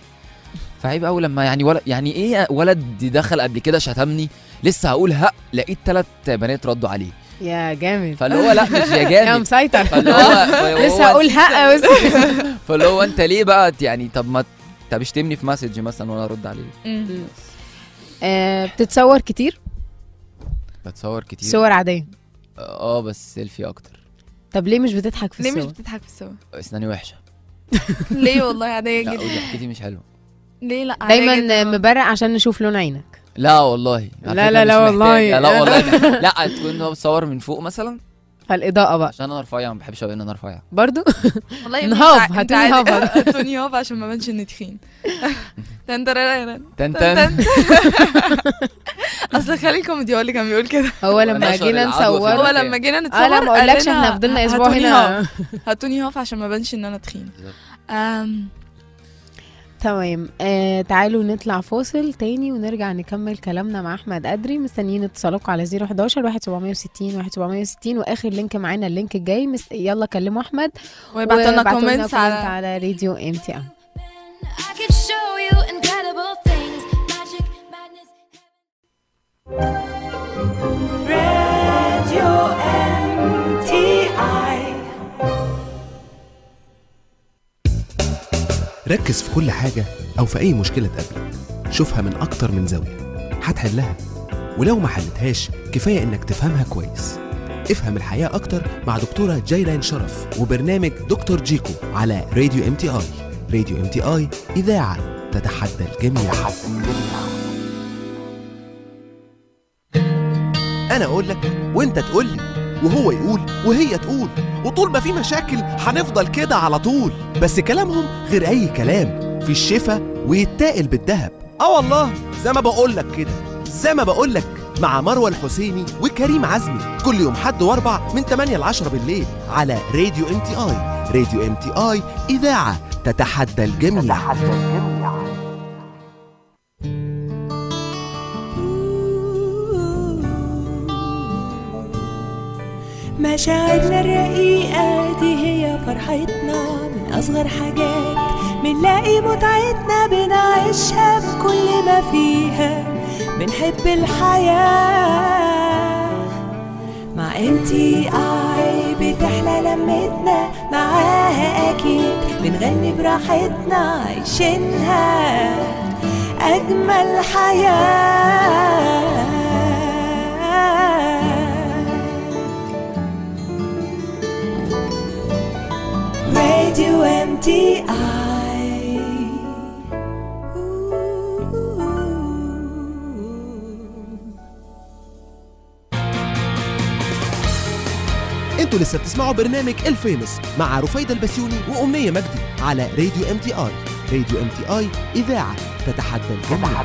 S10: فعيب قوي لما يعني ولد، يعني ايه ولد دخل قبل كده شتمني، لسه هقول هق لقيت 3 بنات ردوا عليه.
S2: يا جامد.
S10: فاللي هو لا مش يا جامد،
S2: يا مسيطر.
S10: فاللي هو
S2: لسه هقول هق بس.
S10: فاللي هو انت ليه بقى يعني؟ طب ما طب اشتمني في message مثلا وانا ارد عليه.
S2: بتتصور كتير؟
S10: بتصور كتير
S2: صور عادية.
S10: بس سيلفي اكتر.
S2: طب ليه مش بتضحك في الصور؟
S3: ليه مش بتضحك في الصور؟
S10: اسناني وحشة.
S3: ليه والله عادية جدا.
S10: لا ضحكتي مش حلوة.
S3: ليه؟ لا
S2: دايما مبرق عشان نشوف لون عينك.
S10: لا والله.
S2: لا لا لا والله.
S10: لا والله. لا تكون هو بتصور من فوق مثلا،
S2: فالاضاءه بقى،
S10: عشان انا رفيع، ما بحبش ابين ان انا رفيع
S2: برضو.
S3: والله
S2: نهاف، هاتوني هاف،
S3: هاتوني هاف عشان ما بانش اني تخين. تن
S10: تن تن.
S3: اصل خالي الكوميدي هو اللي كان بيقول كده.
S2: هو لما جينا نصور،
S3: هو لما جينا نتصور،
S2: انا ما اقولكش احنا فضلنا اسبوع هنا
S3: هاتوني هاف عشان ما بانش ان انا تخين.
S2: تمام. تعالوا نطلع فاصل تاني ونرجع نكمل كلامنا مع احمد قدري. مستنيين اتصالكم على 011 1760 1760، واخر link معانا ال link الجاي. يلا كلموا احمد
S3: وابعتوا لنا comments
S2: على راديو MTI.
S4: راديو MTI.
S1: ركز في كل حاجة أو في أي مشكلة تقابلك، شوفها من أكتر من زاوية هتحلها، ولو ما حلتهاش كفاية إنك تفهمها كويس. افهم الحياة أكتر مع دكتورة جيلان شرف وبرنامج دكتور جيكو على راديو MTI. راديو MTI، إذاعة تتحدى الجميع. أنا أقول لك وأنت تقول لي، وهو يقول وهي تقول، وطول ما في مشاكل هنفضل كده على طول. بس كلامهم غير أي كلام، في الشفا ويتاقل بالذهب. والله زي ما بقولك كده، زي ما بقولك، مع مروة الحسيني وكريم عزمي، كل يوم حد واربع من 8 ل 10 بالليل على راديو MTI. راديو MTI، إذاعة تتحدى الجميع.
S4: مشاعرنا الرقيقة دي هي فرحتنا، من أصغر حاجات بنلاقي متعتنا، بنعيشها بكل ما فيها، بنحب الحياة. مع MTI بتحلى لمتنا، معاها أكيد بنغني براحتنا، عايشينها أجمل حياة. راديو MTI.
S1: انتوا لسه بتسمعوا برنامج الفيمس مع رفيدة البسيوني وأمنية مجدي على راديو MTI. راديو MTI، إذاعة تتحدى الجميع.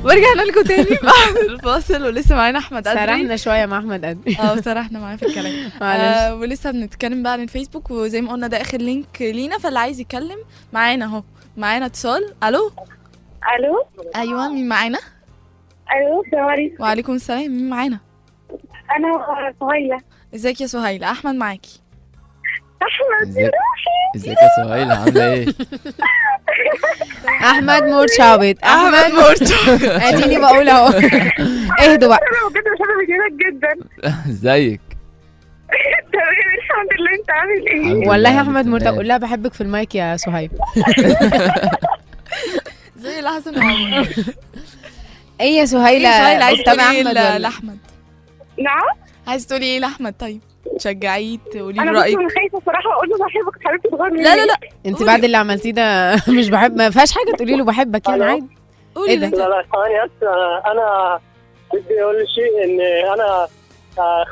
S3: ورجعنا لكم تاني بعد الفاصل، ولسه معانا احمد قدري.
S2: سرحنا شوية مع احمد قدري.
S3: سرحنا معاه في الكلام. ولسه بنتكلم بقى عن الفيسبوك، وزي ما قلنا ده اخر link لينا، فاللي عايز يتكلم معانا اهو، معانا اتصال. الو.
S8: الو.
S3: ايوه، مين معانا؟
S8: الو، السلام عليكم.
S3: وعليكم السلام، مين معانا؟
S8: انا سهيلة.
S3: ازيك يا سهيلة؟ احمد معاكي.
S8: احمد يا روحي،
S10: ازيك يا سهيلة، عامله ايه؟
S2: احمد مرشبط، احمد مرشبط، اديني بقول اهو. اهدوا بقى.
S8: انا بجد بحب فيديوهاتك جدا.
S10: ازيك؟
S8: تمام الحمد لله، انت عامل ايه؟
S2: والله يا احمد مرتبط، قول لها بحبك في المايك يا سهيل.
S3: زي الحسن وعمر.
S2: ايه يا سهيلة؟
S3: عايزه تقولي ايه لاحمد؟
S8: نعم؟
S3: عايزه تقولي ايه لاحمد؟ طيب تشجعيه، تقولي له رايك.
S8: انا خايفة صراحة اقول له بحبك، حبيبتي تغير مني.
S3: لا لا لا،
S2: انت بعد اللي عملتيه ده مش بحب، ما فيهاش حاجة تقولي له بحبك يعني عادي.
S3: قولي.
S2: ايه ده؟
S13: لا لا ثواني بس، انا بدي اقول شيء، ان انا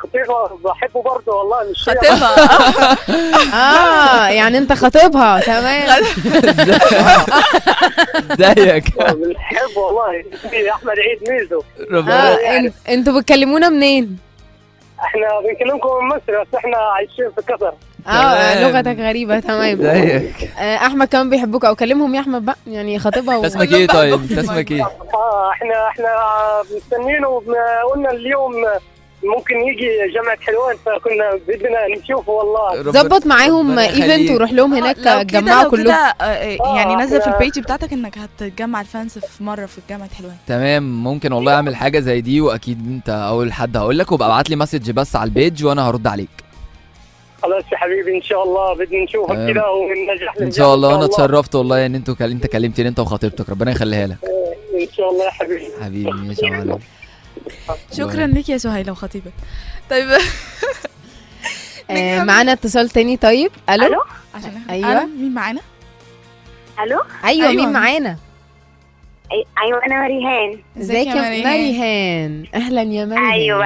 S13: خطيبها بحبه برضه والله، مش
S3: خطيبها.
S2: يعني انت خطيبها، تمام.
S10: ازيك؟
S13: بنحبه والله، احمد عيد ميزو.
S2: انتوا بتكلمونا منين؟
S13: احنا بنكلمكم من مصر، بس احنا عايشين في قطر.
S2: لغتك غريبة. تمام.
S10: ازيك؟
S2: احمد كمان بيحبوك، او كلمهم يا احمد بقى، يعني خطيبها.
S10: اسمك ايه طيب؟ اسمك ايه؟
S13: احنا مستنيينه، وقلنا اليوم ممكن يجي جامعة حلوان، فكنا بدنا نشوفه والله.
S2: ظبط معاهم event وروح لهم هناك، تجمعوا كلهم.
S3: يعني نزل في ال page بتاعتك انك هتجمع ال fans في مرة في جامعة حلوان.
S10: تمام، ممكن والله اعمل حاجة زي دي، واكيد انت اول حد هقول لك، وابقى ابعت لي message بس على ال page وانا هرد عليك.
S13: خلاص يا حبيبي، ان شاء الله بدنا نشوفك كده وننجح
S10: ان شاء الله. انا اتشرفت والله ان انت كلمتني انت وخطيبتك، ربنا يخليها لك
S13: ان شاء الله يا حبيبي.
S10: حبيبي ماشي يا معلم.
S3: شكرا لك يا سهيلة وخطيبك. طيب
S2: معانا اتصال تاني. طيب الو.
S3: ايوه مين معانا؟
S8: الو.
S2: ايوه مين معانا؟
S8: ايوه انا مريهان.
S2: ازيك يا مريهان؟ اهلا يا مريهان.
S8: ايوه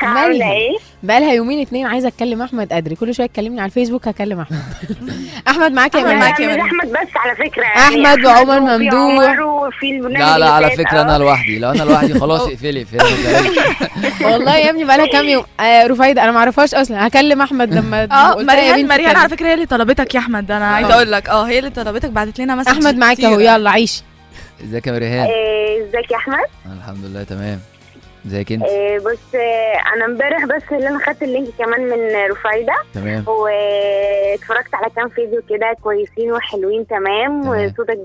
S8: عامله ايه؟
S2: بقالها يومين اتنين عايزه اتكلم احمد قدري، كل شوية تكلمني على الفيسبوك هكلم احمد. احمد معاك يا مريهان.
S8: معاك احمد بس على فكرة،
S2: احمد وعمر ممدوح.
S10: لا لا على فكرة انا لوحدي، لو انا لوحدي خلاص اقفلي.
S2: والله يا ابني بقالها كام يوم. رفايده انا ما اعرفهاش اصلا، هكلم احمد لما.
S3: مريهان على فكرة هي اللي طلبتك يا احمد، انا عايزه اقول لك هي اللي طلبتك، بعتت لنا message.
S2: احمد معاك اهو، يلا عيش.
S10: ازيك يا مريهان؟
S8: ازيك يا احمد؟
S10: الحمد لله تمام. ازيك انت؟
S8: بص انا امبارح بس اللي انا خدت ال link كمان من رفايده.
S10: تمام.
S8: واتفرجت على كام فيديو كده كويسين وحلوين. تمام. وصوتك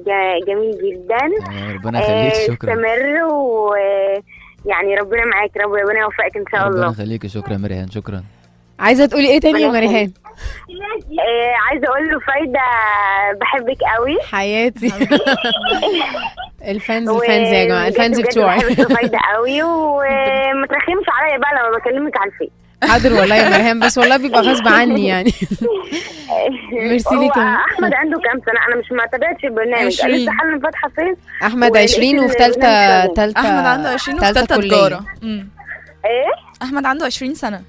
S8: جميل جدا.
S10: تمام، ربنا يخليك. شكرا.
S8: استمر، ويعني ربنا معاك، ربنا يوفقك ان شاء الله.
S10: ربنا يخليك. شكرا يا مريهان، شكرا.
S2: عايزه تقولي ايه تاني يا مريهان؟
S8: عايزه اقول له فايده بحبك قوي
S2: حياتي. ال fans ال fans يا جماعة، ال fans بتوعي.
S8: بحبك فايده قوي، وما ترخمش عليا بقى لما بكلمك على الفيس.
S2: حاضر والله يا مريهان، بس والله بيبقى غصب عني يعني. ميرسي ليك.
S8: احمد عنده كام سنة؟ انا مش ما تابعتش البرنامج، لسه حالا فاتحة فيس.
S2: احمد 20 وفي ثالثة.
S3: احمد عنده 20 وفي ثالثة تجارة.
S8: ايه؟
S3: احمد عنده 20 سنة.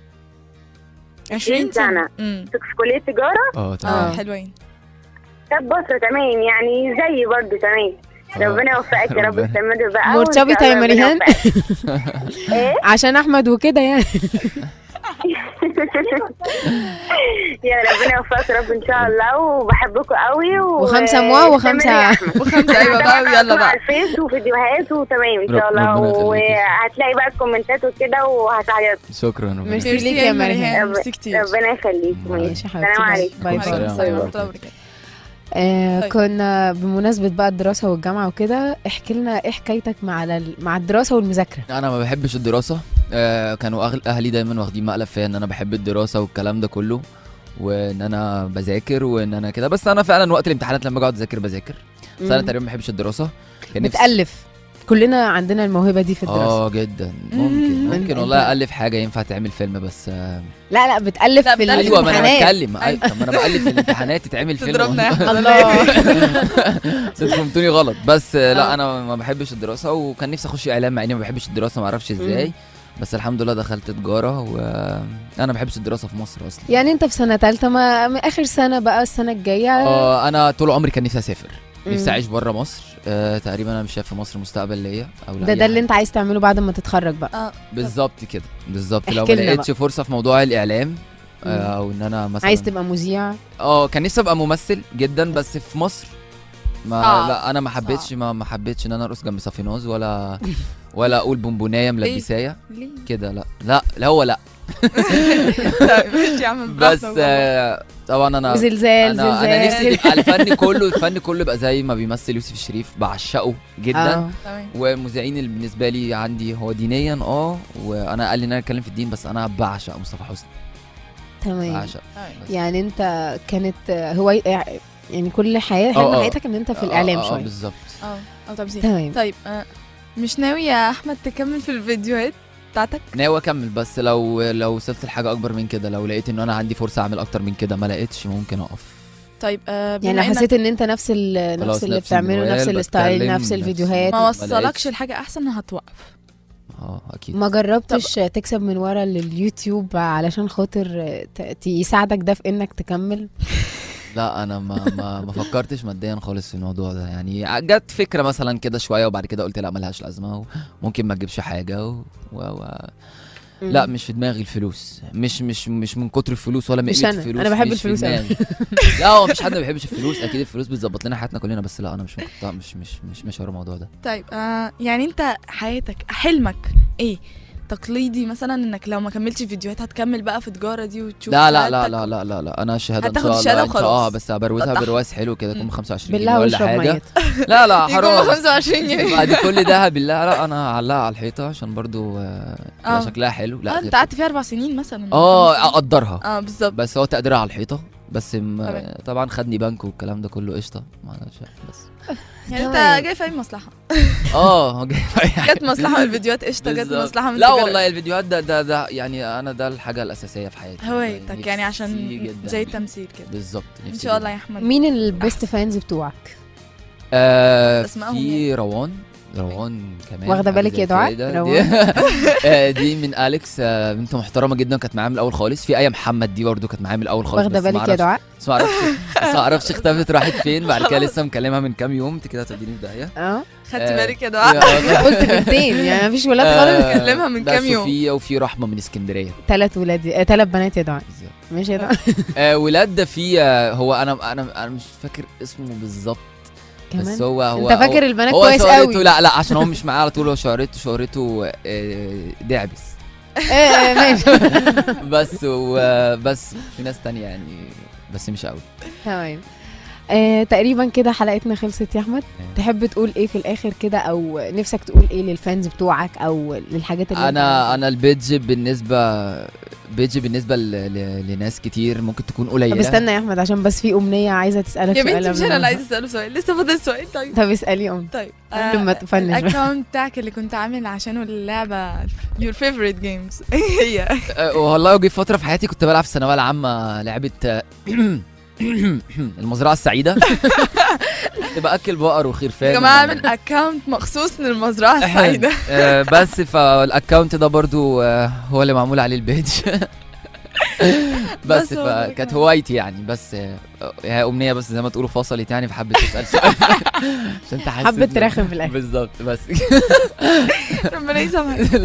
S8: 20 سنة في كلية تجارة.
S10: تمام.
S3: حلوين.
S8: طب بص تمام، يعني زيي برضه. تمام، ربنا يوفقك يا رب. استمر بقى.
S2: مرتبطة يا مريهان؟
S8: ايه؟
S2: عشان احمد وكده يعني.
S8: يا ربنا يوفقك يا رب ان شاء الله، وبحبكم قوي.
S2: وخمسة موا وخمسة
S3: وخمسة. ايوه بقى، يلا بقى
S8: على الفيس وفيديوهات وتمام ان شاء الله، وهتلاقي بقى الكومنتات وكده وهتعيط.
S10: شكرا.
S2: ميرسي ليك يا مريهان،
S3: ميرسي كتير.
S8: ربنا يخليك.
S2: ماشي حبيبتي،
S8: السلام عليكم.
S2: bye bye. كنا بمناسبة بقى الدراسة والجامعة وكده، احكي لنا ايه حكايتك مع الدراسة والمذاكرة؟
S10: انا ما بحبش الدراسة. كانوا اهلي دايما واخدين مقلب فيا ان انا بحب الدراسة والكلام ده كله، وان انا بذاكر وان انا كده، بس انا فعلا وقت الامتحانات لما اقعد اذاكر بذاكر، بس انا تقريبا ما بحبش الدراسة.
S2: بتألف. كلنا عندنا الموهبة دي في الدراسة.
S10: جدا. ممكن والله ألف حاجة ينفع تعمل فيلم، بس
S2: لا لا بتألف في الامتحانات.
S10: ايوه ما انا بتكلم. طب ما انا بألف في الامتحانات تتعمل فيلم.
S3: تضربنا
S2: الله.
S10: فهمتوني غلط. بس لا انا ما بحبش الدراسة، وكان نفسي اخش اعلام مع اني ما بحبش الدراسة، ما اعرفش ازاي، بس الحمد لله دخلت تجارة. وانا ما بحبش الدراسة في مصر اصلا.
S2: يعني انت في سنة ثالثة، ما اخر سنة بقى السنة الجاية.
S10: انا طول عمري كان نفسي اسافر، نفسي اعيش بره مصر. تقريبا انا مش شايف في مصر مستقبل ليا او لا.
S2: ده اللي انت عايز تعمله بعد ما تتخرج بقى.
S10: بالظبط كده، بالظبط. لو ما لقيتش فرصة في موضوع الاعلام، او ان انا مثلا
S2: عايز تبقى مذيع.
S10: كان نفسي ابقى ممثل جدا، بس في مصر ما لا انا ما حبيتش، ما حبيتش ان انا ارقص جنب صافيناز ولا ولا اقول بونبونايه ملبسايه كده، لا لا لا هو لا.
S3: طيب ماشي يا عم،
S10: بس طبعا انا
S2: زلزال زلزال،
S10: انا نفسي تبقى الفن كله، الفن كله يبقى زي ما بيمثل يوسف الشريف، بعشقه جدا. والمذيعين اللي بالنسبة لي عندي هو دينيا وانا قال لي ان انا اتكلم في الدين، بس انا بعشق مصطفى حسني.
S2: تمام، بعشق. يعني انت كانت هواية يعني كل حياة حلم حياتك ان انت في الاعلام شوية.
S10: بالظبط.
S3: تمام. طيب مش ناوي يا احمد تكمل في الفيديوهات بتاعتك؟
S10: ناوي اكمل، بس لو وصلت لحاجة اكبر من كده، لو لقيت ان انا عندي فرصة اعمل اكتر من كده، ما لقيتش ممكن اقف.
S3: طيب
S2: يعني حسيت ان انت نفس نفس اللي بتعمله، نفس ال style، نفس الفيديوهات،
S3: ما وصلكش لحاجة احسن هتوقف؟
S10: اكيد.
S2: ما جربتش تكسب من ورا اليوتيوب علشان خاطر يساعدك ده في انك تكمل؟
S10: لا انا ما فكرتش ماديا خالص في الموضوع ده، يعني جت فكرة مثلا كده شوية وبعد كده قلت لا ملهاش لازمه وممكن ما تجيبش حاجة لا مش في دماغي الفلوس، مش مش مش من كتر الفلوس ولا من قلة الفلوس.
S2: انا بحب الفلوس قوي.
S10: لا هو مفيش حد ما بيحبش الفلوس، اكيد الفلوس بتظبط لنا حياتنا كلنا، بس لا انا مش مش مش مش مش ورا الموضوع ده.
S3: طيب يعني انت حياتك حلمك ايه؟ تقليدي مثلا انك لو ما كملتش فيديوهات هتكمل بقى في التجارة دي وتشوف؟
S10: لا لا لا لا لا لا لا، انا الشهادة ان شاء الله بس هبروزها برواز حلو كده، يكون 25 جنيه ولا حاجة. لا لا حرام،
S3: 25 جنيه
S10: بعد كل ده بالله. لا انا هعلقها على الحيطة عشان برضو شكلها حلو. لا
S3: انت قعدت فيها 4 سنين مثلا.
S10: اقدرها.
S3: بالظبط،
S10: بس هو تقديرها على الحيطة بس. طبعا خدني بنك والكلام ده كله قشطه، بس
S3: يعني انت جاي في اي مصلحة؟
S10: جاي في اي حاجة.
S3: جت مصلحة من الفيديوهات قشطه، جت مصلحة من
S10: لا والله الفيديوهات ده يعني انا ده الحاجة الاساسية في حياتي،
S3: هوايتك يعني، عشان زي التمثيل كده.
S10: بالظبط.
S3: ان شاء الله يا احمد.
S2: مين ال best fans بتوعك؟
S10: في روان كمان،
S2: واخده بالك يا دعاء؟
S10: روان دي من اليكس، بنت محترمه جدا، كانت معايا من الاول خالص. في ايه محمد دي برده كانت معايا من الاول خالص،
S2: واخده بالك يا دعاء؟
S10: بس ما اعرفش اختفت راحت فين بعد كده، لسه مكلمها من كام يوم. انت كده هتوديني في داهية.
S3: خدت بالك يا دعاء؟
S2: قلت بنتين يعني مفيش ولاد خالص.
S3: كلمها من كام يوم.
S10: وفي رحمه من اسكندرية.
S2: 3 ولاد 3 بنات يا دعاء. ماشي يا دعاء.
S10: ولاد في هو انا مش فاكر اسمه بالظبط، بس هو
S2: انت فاكر البنات كويس قوي.
S10: لا لا عشان هو مش معايا على طول، هو شهرته دعبس.
S2: ماشي.
S10: بس بس في ناس تانية يعني، بس مش قوي.
S2: تمام. تقريبا كده حلقتنا خلصت يا احمد. تحب تقول ايه في الاخر كده، او نفسك تقول ايه لل fans بتوعك او للحاجات اللي
S10: انا ال page بالنسبة لناس كتير ممكن تكون قليله.
S2: طب استنى يا احمد عشان بس في امنية عايزه تسالك
S3: سؤال. يا بنتي مش انا اللي عايزه اساله سؤال، لسه فاضل سؤال.
S2: طيب اسالي ام.
S3: طيب
S2: لما ت finish
S3: ال account بتاعك اللي كنت عامل عشانه اللعبة your favorite games ايه هي؟
S10: والله جه فترة في حياتي كنت بلعب في الثانوية العامة لعبه المزرعة السعيدة. كنت باكل بقر وخرفان.
S3: يا جماعة اعمل account مخصوص للمزرعه السعيدة.
S10: بس فال account ده برضو هو اللي معمول عليه ال page. بس فكانت هوايتي يعني، بس هي امنية بس زي ما تقولوا فصلت يعني، فحبت تسال سؤال عشان انت حاسس
S2: حبت ترخم في الاخر.
S10: بالظبط. بس
S3: ربنا يسامحك.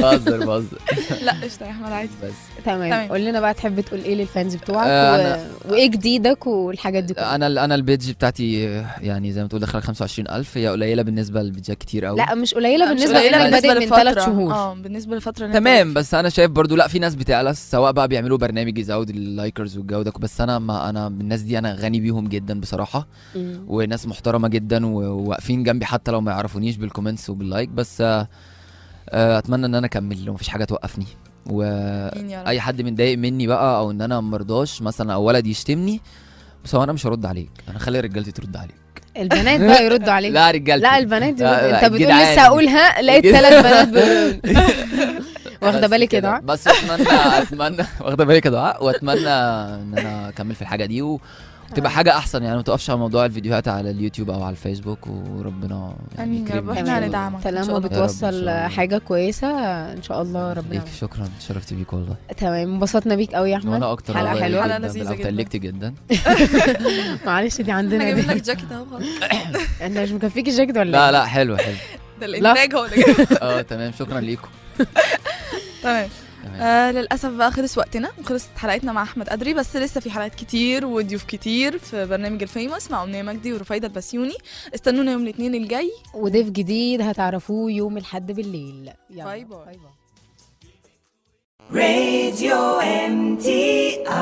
S10: بهزر.
S3: لا قشطه يا احمد عادي.
S10: بس
S2: تمام. قول لنا بقى تحب تقول ايه لل fans بتوعك وايه جديدك والحاجات دي كلها.
S10: انا ال page بتاعتي يعني زي ما تقول داخله 25000، هي قليله بالنسبة للبيجات كتير قوي.
S2: لا مش قليله بالنسبة لانك بادئ من 3 شهور.
S3: بالنسبة لفترة.
S10: تمام. بس انا شايف برضو لا في ناس بتعلى، سواء بقى بيعملوا برنامج يزود ال likers والجو ده، بس انا ما انا الناس دي انا غني بيهم جدا بصراحة، وناس محترمه جدا وواقفين جنبي حتى لو ما يعرفونيش بال comments وبال like. بس اتمنى ان انا اكمل ومفيش حاجة توقفني، واي حد متضايق مني بقى او ان انا مرضاش مثلا او ولد يشتمني، بس هو انا مش هرد عليك، انا خلي رجالتي ترد عليك.
S2: البنات بقى يردوا عليك.
S10: لا رجالتي.
S2: لا البنات يردوا. انت بتقول لسه اقولها لقيت 3 بنات بيقولوا. واخده بالك يا دعاء؟
S10: بس اتمنى واخده بالك يا دعاء، واتمنى ان انا اكمل في الحاجة دي وتبقى حاجة احسن يعني، ما توقفش على موضوع الفيديوهات على اليوتيوب او على الفيسبوك، وربنا يعني يكرمنا.
S3: احنا هندعمك
S2: طالما بتوصل حاجة كويسة ان شاء الله. ربنا
S10: شكرا، شرفت بيك والله.
S2: تمام، انبسطنا بيك قوي يا احمد.
S10: وانا اكتر.
S2: حلقة حلوة،
S3: حلقة لذيذة جدا.
S10: تلكت جدا.
S2: معلش دي عندنا.
S3: انا جايب لك جاكيت اهو خلاص.
S2: انت مش مكفيك الجاكيت ولا؟
S10: لا لا حلو حلو،
S3: ده الانتاج هو اللي جايبه.
S10: تمام، شكرا ليكم.
S3: تمام. للاسف بقى خلص وقتنا وخلصت حلقتنا مع احمد قدري، بس لسه في حلقات كتير وضيوف كتير في برنامج ال Famous مع امنية مجدي ورفايده البسيوني. استنونا يوم الاثنين الجاي
S2: وضيف جديد هتعرفوه يوم الاحد بالليل. يلا
S3: bye bye.
S4: Radio MTI.